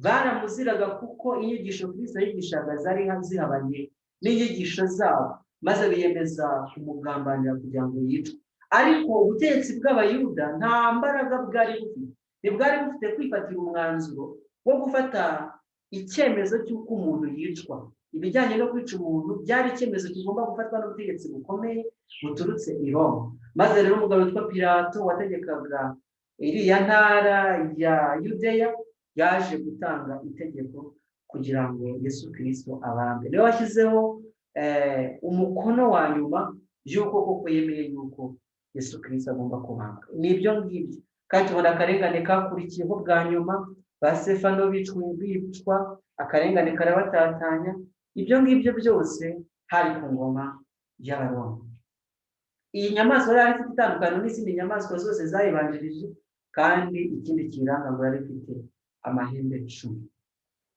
baramuziraga kuko inyigisho Kristo yigishaga zari zihabanye n'inyigisho zabo, maze biyemeza kumugambanira kugira ngo yicwe. Ariko ubutegetsi bw'Abayuda nta mbaraga bwari bufite, ntibwari bufite kwifatira umwanzuro wo gufata icyemezo cy'uko umuntu yicwa. Ibijyanye no kwica umuntu byari icyemezo kigomba gufatwa n'ubutegetsi bukomeye buturutse i Roma. Maze rero umugabo witwa Pilato wategekaga iriya ntara ya Yudeya yaje gutanga itegeko kugira ngo Yesu Kristo abambe. Niwe washyizeho umukono wa nyuma y'uko koko yemeye yuko Yesu Kristo agomba kubambwa. Ni ibyo ngibyo. Kandi tubona akarengane kakurikiyeho bwa nyuma, ba Sefano bicwa, akarengane karabatatanya. Ibyo ngibyo byose hari ku ngoma y'Abaroma. Iyi nyamaswa yari ifite itandukaniro n'izindi nyamaswa zose zayibanjirije, kandi ikindi kiyiranga ngo yari ifite amahembe 10.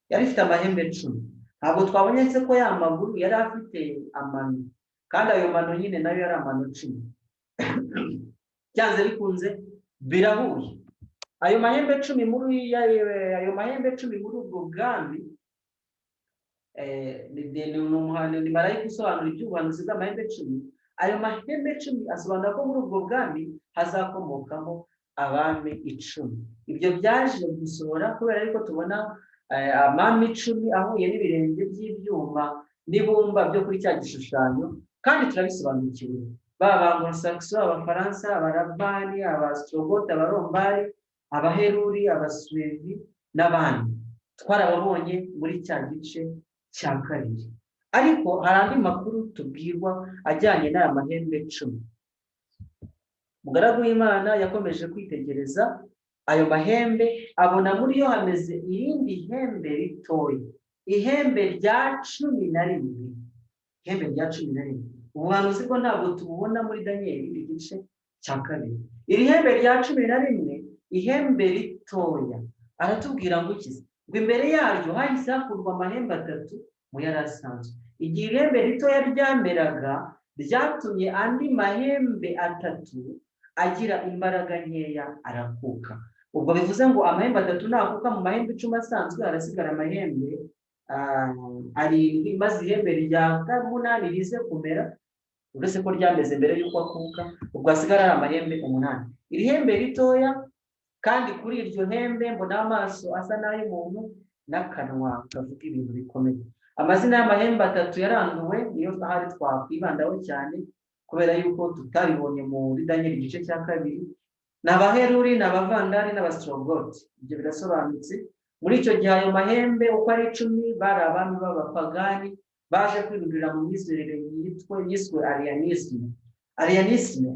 Yari ifite amahembe 10. Ntabwo twabonye se ko ya maguru yari afite amano, kandi ayo mano nyine nayo yari amano 10? Byanze bikunze birahuye. Ayo mahembe 10 muri ubwo bwami, ni marayika usobanura iby'ubuhanuzi bw'amahembe 10. Ayo mahembe 10 asobanura ko muri ubwo bwami hazakomokamo abami 10. Ibyo byaje gusohora kubera yuko tubona amami 10 ahuye n'ibirenge by'ibyuma n'ibumba byo kuri cya gishushanyo, kandi turabisobanukiwe: baba Anglo-Saxon, Abafaransa, Abarabani, Abastrogote, Abarombari, Abaheruri, Abasuwevi n'abandi twarababonye muri cya gice cya kabiri. Ariko hari andi makuru tubwirwa ajyanye n'aya mahembe 10. Umugaragu w'Imana yakomeje kwitegereza. Ayo mahembe abona muri yo hameze irindi hembe ritoya, ihembe rya 11, ihembe rya 11. Ubuhanuzi bwo ntabwo tububona muri Daniyeli igice cya 2. Iri hembe rya 11, ihembe ritoya, aratubwira ngo ukize ngo imbere yaryo hahise hakurwa amahembe 3 mu yari asanzwe. Igihe ihembe ritoya ryameraga, ryatumye andi mahembe 3 agira imbaraga nkeya, arakuka. Ubwo bivuze ngo amahembe 3 nakuka mu mahembe 10 asanzwe, harasigara amahembe 7, maze ihembe rya 8 rize kumera, uretse ko ryameze mbere y'uko akuka, ubwo hasigara ari amahembe 8. Iri hembe ritoya, kandi kuri iryo hembe mbona amaso asa n'ay'umuntu n'akanwa kavuga ibintu bikomeye. Amazina y'amahembe 3 yaranduwe niyo ahari twakwibandaho cyane, kubera yuko tutabibonye muri Daniyeli igice cya 2. Ni Abaheruri, ni Abavandari n'Abasitorogoti. Ibyo birasobanutse. Muri icyo gihe ayo mahembe uko ari 10 bari abami b'abapagani baje kwirundurira mu myizerere yiswe arianisme. Arianisme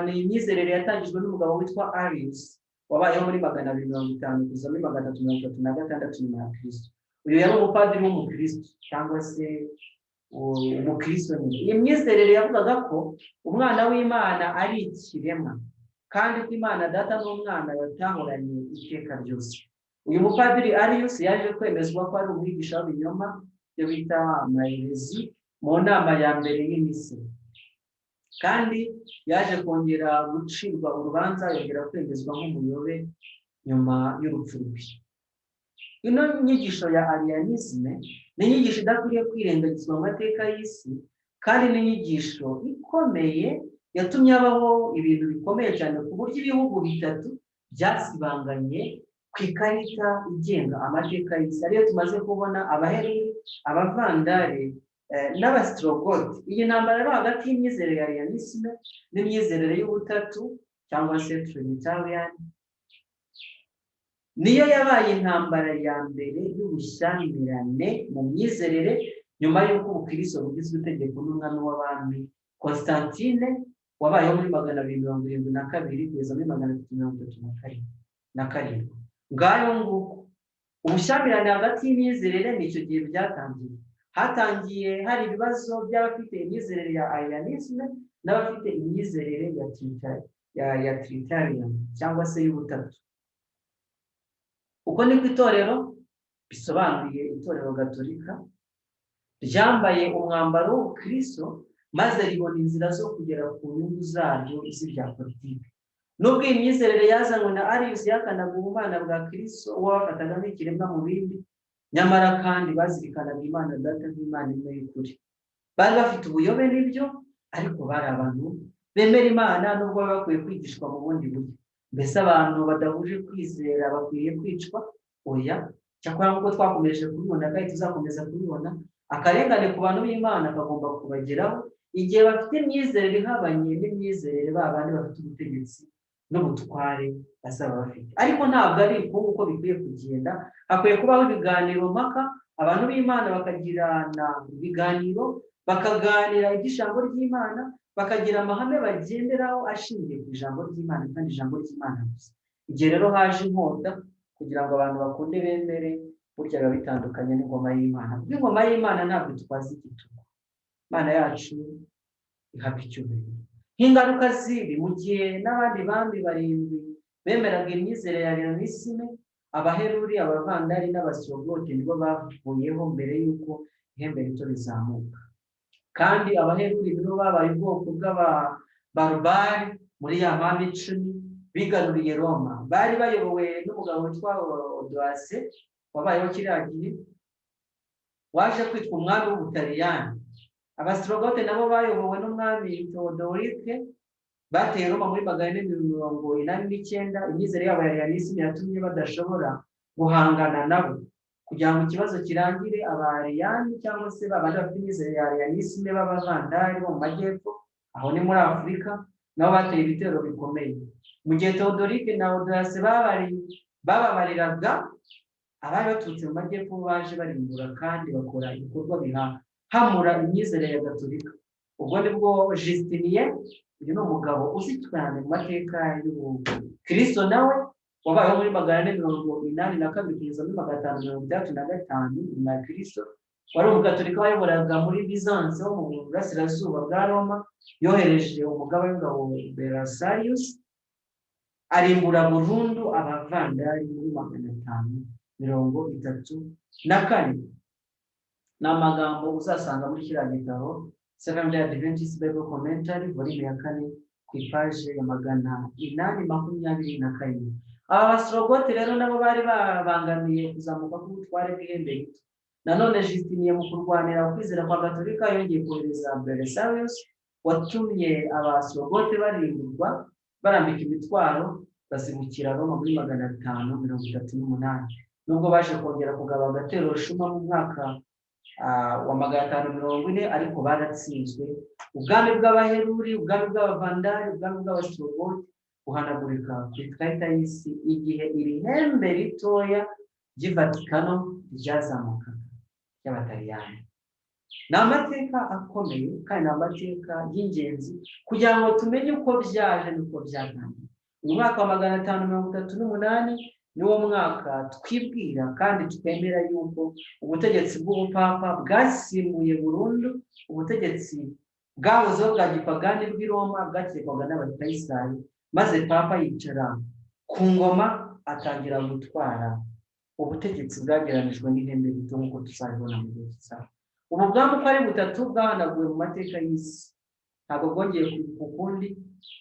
ni imyizerere yatangijwe n'umugabo witwa Arius, wabayeho muri 250 kugeza muri 336 nyuma ya Kristo. Uyu yari umupadiri w'umukristo cyangwa se umukristo nyine. Iyi myizerere yavugaga ko umwana w'Imana ari ikiremwa, kandi ko Imana Data n'umwana batahoranye iteka ryose. Uyu mupadiri Arius yaje kwemezwa ko ari umwigisha w'ibinyoma, ibyo bita amayerezi, mu nama ya mbere y'Imise, kandi yaje kongera gucirwa urubanza, yongera kwemezwa nk'umuyobe nyuma y'urupfu rwe. Ino nyigisho ya arianisme ni inyigisho idakwiriye kwirengagizwa mu mateka y'isi, kandi ni inyigisho ikomeye yatumye habaho ibintu bikomeye cyane, ku buryo ibihugu 3 byasibanganye ku ikarita igenga amateka y'isi, ariyo tumaze kubona: Abaheruri, Abavandari n'Abasitorogoti. Iyi ntambara rero hagati y'imyizerere ya arianisme n'imyizerere y'ubutatu cyangwa se trinitarian niyo yabaye intambara ya mbere y'ubushyamirane mu myizerere nyuma y'uko ubukristo bugizwe itegeko n'umwami w'abami Constantine, wabayeho muri 272 kugeza muri 337. Ngayo nguko ubushyamirane hagati y'imyizerere ni icyo gihe byatangiye. Hatangiye hari ibibazo by'abafite imyizerere ya arianisme n'abafite imyizerere ya trinitarian cyangwa se y'ubutatu. Uko niko itorero, bisobanuye itorero gatolika, ryambaye umwambaro w'ubukristo maze ribona inzira zo kugera ku nyungu zaryo z'ibya politiki. Nubwo iyi myizerere yazanywe na Arius yahakanaga ubumana bwa Kristo, uwo bafataga nk'ikiremwa mu bindi, nyamara kandi bazirikanaga Imana Data nk'Imana imwe y'ukuri. Bari bafite ubuyobe n'ibyo, ariko bari abantu bemera Imana, nubwo baba bakwiye kwigishwa mu bundi buryo. Mbese abantu badahuje kwizera bakwiye kwicwa? Oya. Cyakora nk'uko twakomeje kubibona kandi tuzakomeza kubibona, akarengane ku bantu b'Imana kagomba kubageraho igihe bafite imyizerere ihabanye n'imyizerere ba bandi bafite ubutegetsi n'ubutware bazaba bafite. Ariko ntabwo ari uko bikwiye kugenda. Hakwiye kubaho ibiganiro mpaka, abantu b'Imana bakagirana ibiganiro, bakaganira iby'ijambo ry'Imana, bakagira amahame bagenderaho ashingiye ku ijambo ry'Imana, kandi ijambo ry'Imana gusa. Igihe rero haje inkota kugira ngo abantu bakunde bemere, burya biba bitandukanye n'ingoma y'Imana, kuko ingoma y'Imana ntabwo itwaza igitugu. Imana yacu ihabwa icyubahiro. Nk'ingaruka z'ibi, mu gihe n'abandi bami 7 bemeraga imyizerere ya arianisme, Abaheruri, Abavandari n'Abasorogote nibo bavuyeho mbere y'uko ihembe rito rizamuka. Kandi Abaheruri nibo babaye ubwoko bw'ababarubari muri ya mami 10 bigaruriye Roma. Bari bayobowe n'umugabo witwa Odoase, wabayeho kiriya gihe, waje kwitwa umwami w'Ubutaliyani. Abastrogote nabo bayobowe n'umwami Theodoric, bateye Roma muri 489. Imyizerere yabo ya arianisme yatumye badashobora guhangana nabo. Kugira ngo ikibazo kirangire, Abariyani cyangwa se babandi bafite imyizerere ya arianisme b'Abavandari bo mu majyepfo, aho ni muri Afurika, nabo bateye ibitero bikomeye. Mu gihe Theodoric na Odoase bababariraga, abari baturutse mu majyepfo baje barimbura kandi bakora ibikorwa bihahamura imyizerere ya gatolika. Ubwo nibwo Justinien Uyu ni umugabo uzi cyane mu mateka y'ubukristo, nawe wabayeho muri 482 kugeza muri 565 nyuma ya Kristo, wari umugatolika wayoboraga muri Byzance ho mu burasirazuba bwa Roma. Yohereje umugaba w'ingabo Belisarius, arimbura burundu Abavandari muri 534. Ni amagambo uzasanga muri kiriya gitabo Seventh Day Adventist Bible Commentary, volume ya 4, ku ipaje ya 827. Aba Bastrogote rero nabo bari babangamiye kuzamuka k'ubutware bw'ihembe rito. Nanone Justinien, mu kurwanira ukwizera kwa Gatolika, yongeye kohereza Belisarius, watumye Abastrogote barimburwa, barambika imitwaro, bazibukira Roma muri 538, nubwo baje kongera kugaba agatero shuma mu mwaka wa 540, ariko baratsinzwe. Ubwami bw'Abaheruri, ubwami bw'Abavandari, ubwami bw'Abastrogote buhanagurika ku ikarita y'isi igihe iri hembe ritoya ry'i Vatikano ryazamukaga ry'Abataliyani. Ni amateka akomeye kandi ni amateka y'ingenzi kugira ngo tumenye uko byaje n'uko byatangiye. Uyu mwaka wa 538 niwo mwaka twibwira kandi twemera yuko ubutegetsi bw'ubupapa bwasimbuye burundu ubutegetsi bwahozeho bwa gipagani bw'i Roma bwategekwaga n'Abakayisari, maze papa yicara ku ngoma, atangira gutwara ubutegetsi bwageranijwe n'ihembe rito, nk'uko tuzabibona mu gihe kizaza. Ubu bwami uko ari butatu bwahanaguwe mu mateka y'isi, ntabwo bwongeye kwibuka ukundi,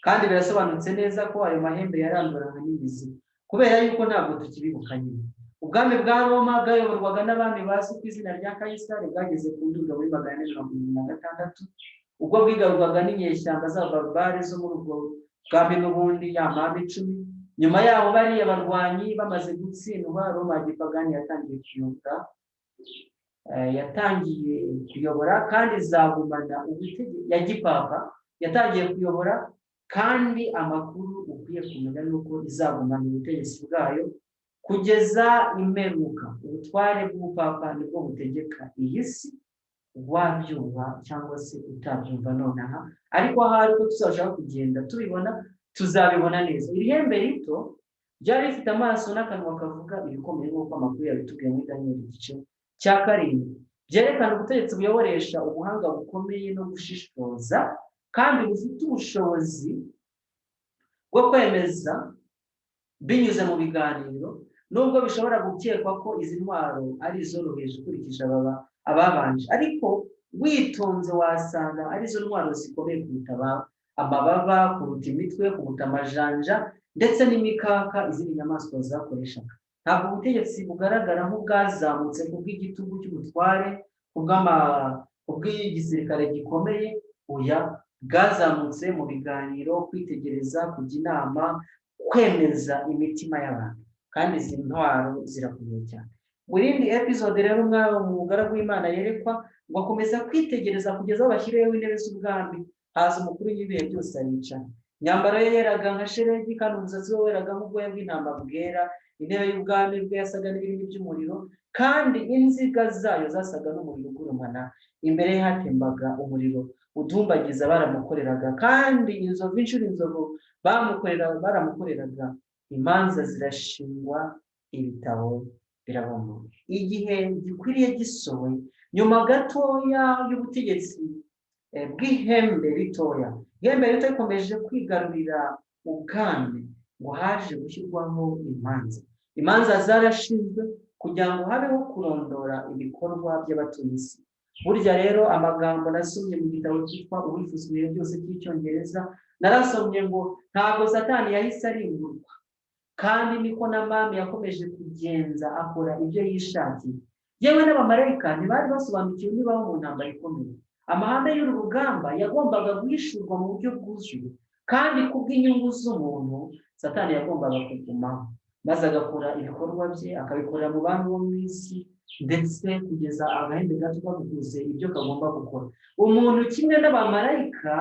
kandi birasobanutse neza ko ayo mahembe yaranduranywe n'imizi, kubera yuko ntabwo tukibibuka nyine. Ubwami bwa Roma bwayoborwaga n'abami bazwi ku izina rya Kayisari bwageze ku ndunduro muri 476, ubwo bwigarurwaga n'inyeshyamba z'Ababare zo muri ubwo bwami n'ubundi, ya mami 10. Nyuma yaho, bariya barwanyi bamaze gutsindwa, Roma ya gipagani yatangiye kuyobora kandi izagumana ubutegetsi ya gipapa yatangiye kuyobora, kandi amakuru ukwiye kumenya ni uko izagumana ubutegetsi bwayo kugeza imperuka. Ubutware bw'ubupapa nibwo butegeka iyi si, wabyumva cyangwa se utabyumva nonaha, ariko ahari uko tuzashaka kugenda tubibona, tuzabibona neza. Iri hembe rito ryari rifite amaso n'akanwa kavuga ibikomeye, nk'uko amakuru yabitubwiye muri Daniel igice cya 7, byerekana ubutegetsi buyoboresha ubuhanga bukomeye no gushishoza, kandi bufite ubushobozi bwo kwemeza binyuze mu biganiro, nubwo bishobora gukekwa ko izi ntwaro ari izoroheje ukurikije ababanje, ariko witonze wasanga ari zo ntwaro zikomeye kuruta amababa, kuruta imitwe, kuruta amajanja ndetse n'imikaka izindi nyamaswa zakoreshaga. Ntabwo ubutegetsi bugaragara nk'ubwazamutse ku bw'igitugu cy'ubutware, ku bw'igisirikare gikomeye. Oya, bwazamutse mu biganiro, kwitegereza, kujya inama, kwemeza imitima y'abantu, kandi izi ntwaro zirakomeye cyane. Mu yindi episode rero, umwami umugaragu w'Imana yerekwa ngo akomeza kwitegereza kugeza aho bashyiriyeho intebe z'ubwami, haza Umukuru w'ibihe byose aricara. Imyambaro ye yeraga nka shelegi, kandi umusatsi we weraga nk'ubwoya bw'intama bwera. Intebe y'ubwami bwe yasaga n'ibirimi by'umuriro, kandi inziga zayo zasaga n'umuriro ugurumana. Imbere ye hatembaga umuriro udumbagiza, baramukoreraga, kandi inzovu inshuro inzovu baramukoreraga. Imanza zirashingwa, ibitabo birabumburwa, igihe gikwiriye gisohoye. Nyuma gatoya y'ubutegetsi bw'ihembe ritoya, ihembe rito rikomeje kwigarurira ubwami, ngo haje gushyirwaho imanza. Imanza zarashinzwe kugira ngo habeho kurondora ibikorwa by'abatuye isi. Burya rero amagambo nasomye mu gitabo cyitwa Uwifuza Ibihe Byose cy'Icyongereza, narasomye ngo ntabwo Satani yahise arimburwa, kandi niko na mami yakomeje kugenza akora ibyo yishakiye. Yewe n'abamarayika ntibari basobanukiwe nibaho mu ntambara ikomeye. Amahame y'uru rugamba yagombaga guhishurwa mu buryo bwuzuye, kandi kubw'inyungu z'umuntu Satani yagombaga kugumaho maze agakora ibikorwa bye, akabikorera mu bami bo mu isi, ndetse kugeza agahembe gato kaguze ibyo kagomba gukora. Umuntu kimwe n'abamarayika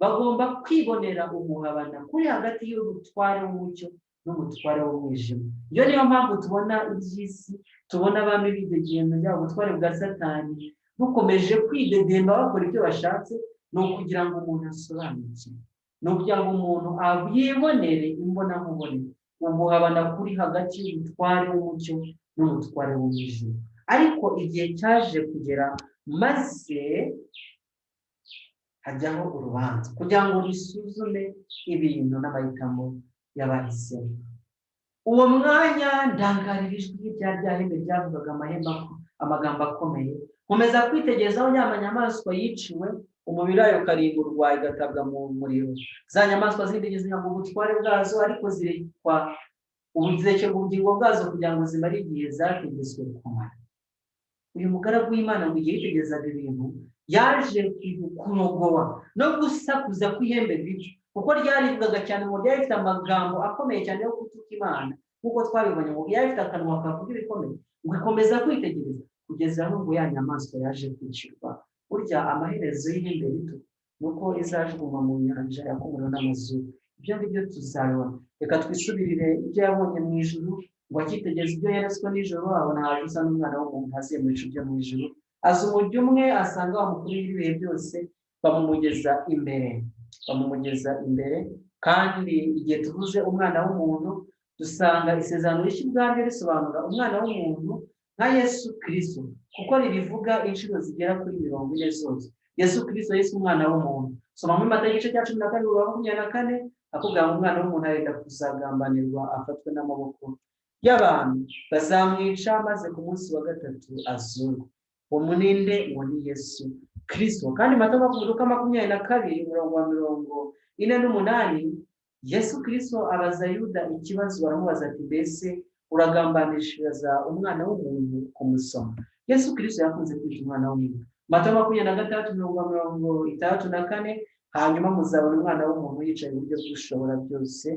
bagomba kwibonera umuhabana kuri hagati y'umutware w'umucyo n'umutware w'umwijima. Iyo niyo mpamvu tubona iby'isi, tubona abami bidegembya, ubutware bwa Satani bukomeje kwidedemba, bakora ibyo bashatse, ni ukugira ngo umuntu asobanukirwe. Ni ukugira ngo umuntu yibonere imbonankubone uguhabana kuri hagati y'umutware w'umucyo n'umutware w'umwijima. Ariko igihe cyaje kugera maze hajyaho urubanza kugira ngo rusuzume ibintu n'amahitamo y'abahisemo. Uwo mwanya ndangarira ijwi rya hembe ryavugaga amahembe, amagambo akomeye. Nkomeza kwitegereza aho ya nyamaswa yiciwe, umubiri wayo ukarimburwa, igatabwa mu muriro. Za nyamaswa zindi zihabwa ubutware bwazo, ariko zirekwa zirekerwa ubugingo bwazo kugira ngo zimare igihe zategetswe kumara. Uyu mugaragu w'Imana ngo igihe yitegerezaga ibintu, yaje kurogowa no gusakuza kw'ihembe rito, kuko ryarivugaga cyane, ngo ryari rifite amagambo akomeye cyane yo gutuka Imana, nk'uko twabibonye, ngo ryari rifite akanwa kavuga ibikomeye. Ngo ikomeza kwitegereza kugeza aho ngo ya nyamaswa yaje kwicirwa. Burya amaherezo y'ihembe rito ni uko izajugunywa mu nyanja yaka umuriro n'amazuku. Ibyo ngibyo tuzabibona. Reka twisubirire ibyo yabonye mu ijuru. Ngo akitegereza ibyo yeretswe nijoro, abona haje usa n'umwana w'umuntu aziye mu bicu byo mu ijuru, aza umujyo umwe, asanga wa mukuru w'ibihe byose, bamumugeza imbere. Kandi igihe tuvuze umwana w'umuntu, dusanga Isezerano Rishya ubwaryo risobanura umwana w'umuntu nka Yesu Kirisito, kuko ribivuga inshuro zigera kuri 40 zose. Yesu Kirisito, Yesu umwana w'umuntu. Soma muri Matayo igice cya 12, 24, akubwira ngo umwana w'umuntu arenda kuzagambanirwa, afatwe n'amaboko y'abantu, bazamwica, maze ku munsi wa gatatu azurwe. Uwo muninde? Uwo ni Yesu Kirisito. Kandi Matayo, Luka 22, umurongo wa 48, Yesu Kirisito abaza Yuda ikibazo. Baramubaza ati: "Mbese uragambanishiriza umwana w'umuntu kumusoma?" Yesu Kirisito yakunze kwita umwana w'umuntu. Matayo 26, mirongo 64: "Hanyuma muzabona umwana w'umuntu yicaye iburyo bw'ushobora byose,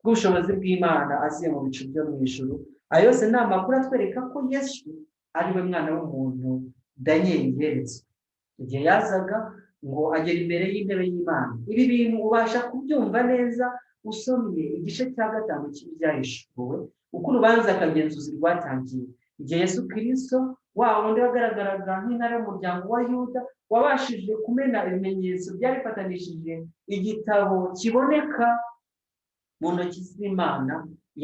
bw'ubushobozi bw'Imana, aziye mu bicu byo mu ijuru." Ayo yose ni amakuru atwereka ko Yesu ari we mwana w'umuntu Daniyeli yeretswe igihe yazaga ngo agera imbere y'intebe y'Imana. Ibi bintu ubasha kubyumva neza usomye igice cya 5 cy'Ibyahishuwe, uko urubanza akagenzuzi rwatangiye igihe Yesu Kirisito, wa wundi wagaragaraga nk'intare y'umuryango wa Yuda, wabashije kumena ibimenyetso byari bifatanishije igitabo kiboneka mu ntoki z'Imana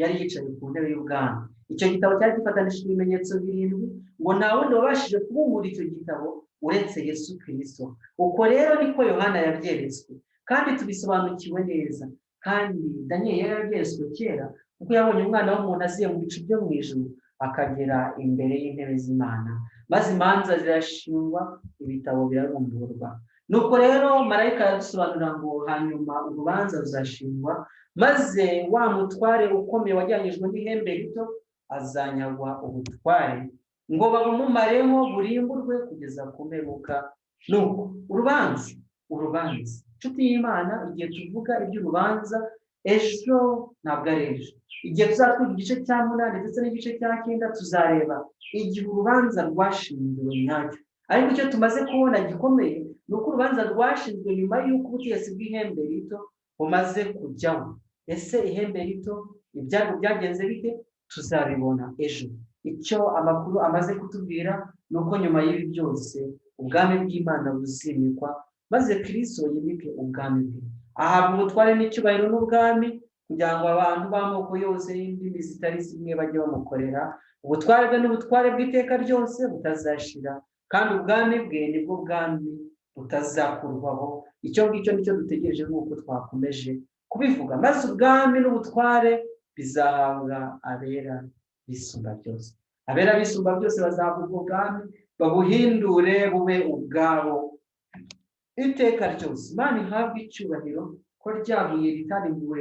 yari yicaye ku ntebe y'ubwami. Icyo gitabo cyari gifatanishije ibimenyetso birindwi, ngo nta wundi wabashije kubumbura icyo gitabo uretse Yesu Kirisito. Uko rero niko Yohana yabyeretswe, kandi tubisobanukiwe neza. Kandi Daniel yari yarabyeretswe kera, kuko yabonye umwana w'umuntu aziye mu bicu byo mu ijuru, akagera imbere y'intebe z'Imana, maze imanza zirashingwa, ibitabo birarumburwa. Nuko rero marayika aradusobanurira ngo hanyuma urubanza ruzashingwa, maze wa mutware ukomeye wajyanyijwe n'ihembe rito azanyagwa ubutware, ngo babumumareho, burimburwe kugeza ku mperuka. Nuko urubanza, inshuti y'Imana, igihe tuvuga iby'urubanza, ejo ntabwo ari ejo. Igihe tuzatwiga igice cya 8 ndetse n'igice cya 9, tuzareba igihe urubanza rwashingiwe nyacyo. Ariko icyo tumaze kubona gikomeye ni uko urubanza rwashinzwe nyuma y'uko ubutegetsi bw'ihembe rito bumaze kujyaho. Ese ihembe rito ibyago byagenze bite? Tuzabibona ejo. Icyo amakuru amaze kutubwira ni uko nyuma y'ibi byose ubwami bw'Imana buzimikwa, maze Kirisito yimike ubwami bwe, ahabwa ubutware n'icyubahiro n'ubwami, kugira ngo abantu b'amoko yose n'indimi zitari zimwe bajye bamukorera. Ubutware bwe n'ubutware bw'iteka ryose butazashira, kandi ubwami bwe nibwo bwami butazakurwaho. Icyo ngicyo nicyo dutegereje, nk'uko twakomeje kubivuga. Maze ubwami n'ubutware bizahabwa abera bisumba byose. Abera bisumba byose bazahabwa ubwo bwami, babuhindure bube ubwabo iteka ryose. Imana ihabwe icyubahiro ko ryabuye ritarimbuwe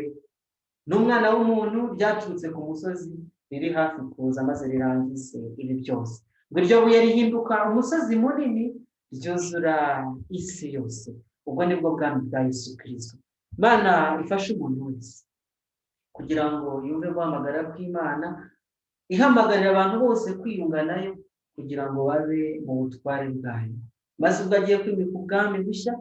n'umwana w'umuntu, ryaturutse ku musozi, riri hafi kuza maze rirangize ibi byose. Ngo iryo buye rihinduka umusozi munini, ryuzura isi yose. Ubwo nibwo bwami bwa Yesu Kirisito. Imana ifashe umuntu wese kugira ngo yumve guhamagara kw'Imana, ihamagarira abantu bose kwiyunga nayo kugira ngo babe mu butware bwayo, maze ubwo agiye kwimika ubwami bushya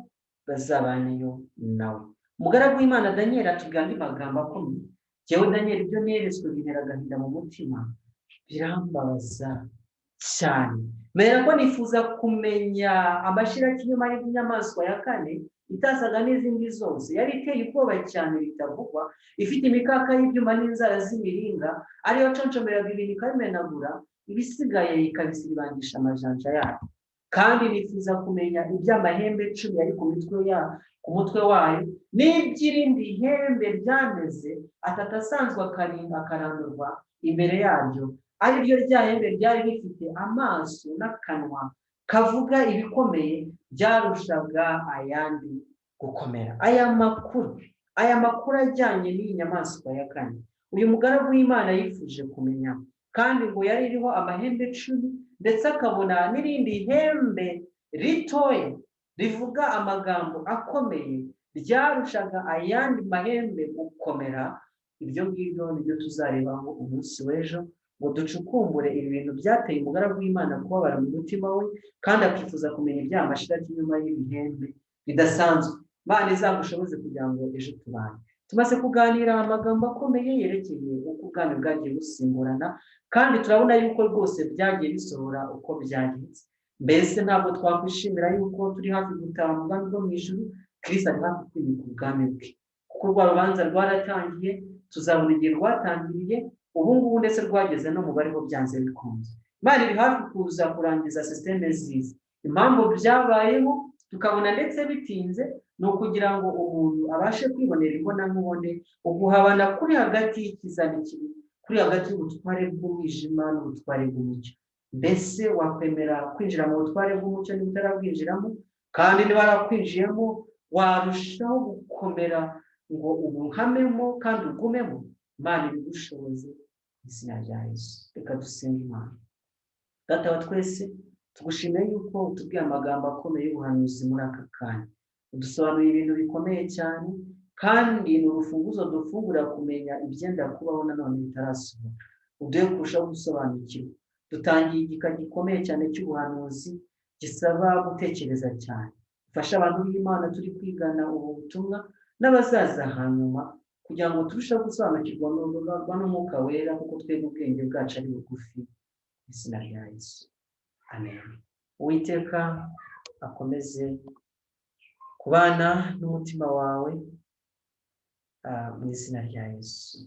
bazabaneyo nawe. Umugaragu w'Imana Daniel atubwira andi magambo akomeye: "Jyewe Daniel, ibyo neretswe bintera agahinda mu mutima, birambabaza cyane. Mbera ko nifuza kumenya amashirakinyoma y'inyamaswa ya kane." itasaga n'izindi zose, yari iteye ubwoba cyane bitavugwa, ifite imikaka y'ibyuma n'inzara z'imiringa, ariyo conshomeraga ibintu ikabimenagura, ibisigaye ikabisibangisha amajanja yayo. Kandi nifuza kumenya iby'amahembe 10 yari ku mutwe wayo, n'iby'irindi hembe ryameze atatu asanzwe akarandurwa imbere yaryo, ari ryo rya hembe ryari rifite amaso n'akanwa kavuga ibikomeye byarushaga ayandi gukomera. Aya makuru ajyanye n'iyi nyamaswa ya kane uyu mugaragu w'Imana yifuje kumenya, kandi ngo yari iriho amahembe 10, ndetse akabona n'irindi hembe ritoya rivuga amagambo akomeye ryarushaga ayandi mahembe gukomera. Ibyo ngibyo nibyo tuzarebaho umunsi w'ejo, ngo ducukumbure ibi bintu byateye umugaragu w'Imana kubabara mu mutima we, kandi akifuza kumenya ibyaha mashira inyuma y'ibihembe bidasanzwe. Imana izagushoboze kugira ngo ejo tubane. Tumaze kuganira amagambo akomeye yerekeye uko ubwami bwagiye busimburana, kandi turabona yuko rwose byagiye bisohora uko byagenze. Mbese ntabwo twakwishimira yuko turi hafi gutaha mu bwami bwo mu ijuru? Kirisi ari hafi kwimika ubwami bwe, kuko rwa rubanza rwaratangiye. Tuzabona igihe rwatangiriye, ubu ngubu ndetse rwageze no mu bariho byanze bikunze. Imana iri hafi kuza kurangiza système ziza. Impamvu byabayeho tukabona ndetse bitinze ni ukugira ngo umuntu abashe kwibonera imbonankubone uguhabana kuri hagati y'ikiza n'ikibi, kuri hagati y'ubutware bw'umwijima n'ubutware bw'umucyo. Mbese wakwemera kwinjira mu butware bw'umucyo niba utarabwinjiramo? Kandi niba warakwinjiyemo, warushaho gukomera ngo ubuhamemo kandi ugumemo? Imana ibigushoboze mu izina rya Yesu. Reka dusenge Imana. Data wa twese, tugushimiye yuko utubwiye amagambo akomeye y'ubuhanuzi muri aka kanya. Udusobanuriye ibintu bikomeye cyane, kandi ni urufunguzo dufungura kumenya ibyenda kubaho nanone bitarasohora. Uduhe kurushaho gusobanukirwa. Dutangiye igika gikomeye cyane cy'ubuhanuzi gisaba gutekereza cyane. Ufashe abantu b'Imana turi kwigana ubu butumwa n'abazaza hanyuma, kugira ngo turusheho gusobanukirwa n'Umwuka Wera, kuko twebwe ubwenge bwacu ari bugufi. Mu izina rya Yesu, amen. Uwiteka akomeze kubana n'umutima wawe mu izina rya Yesu,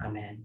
amen.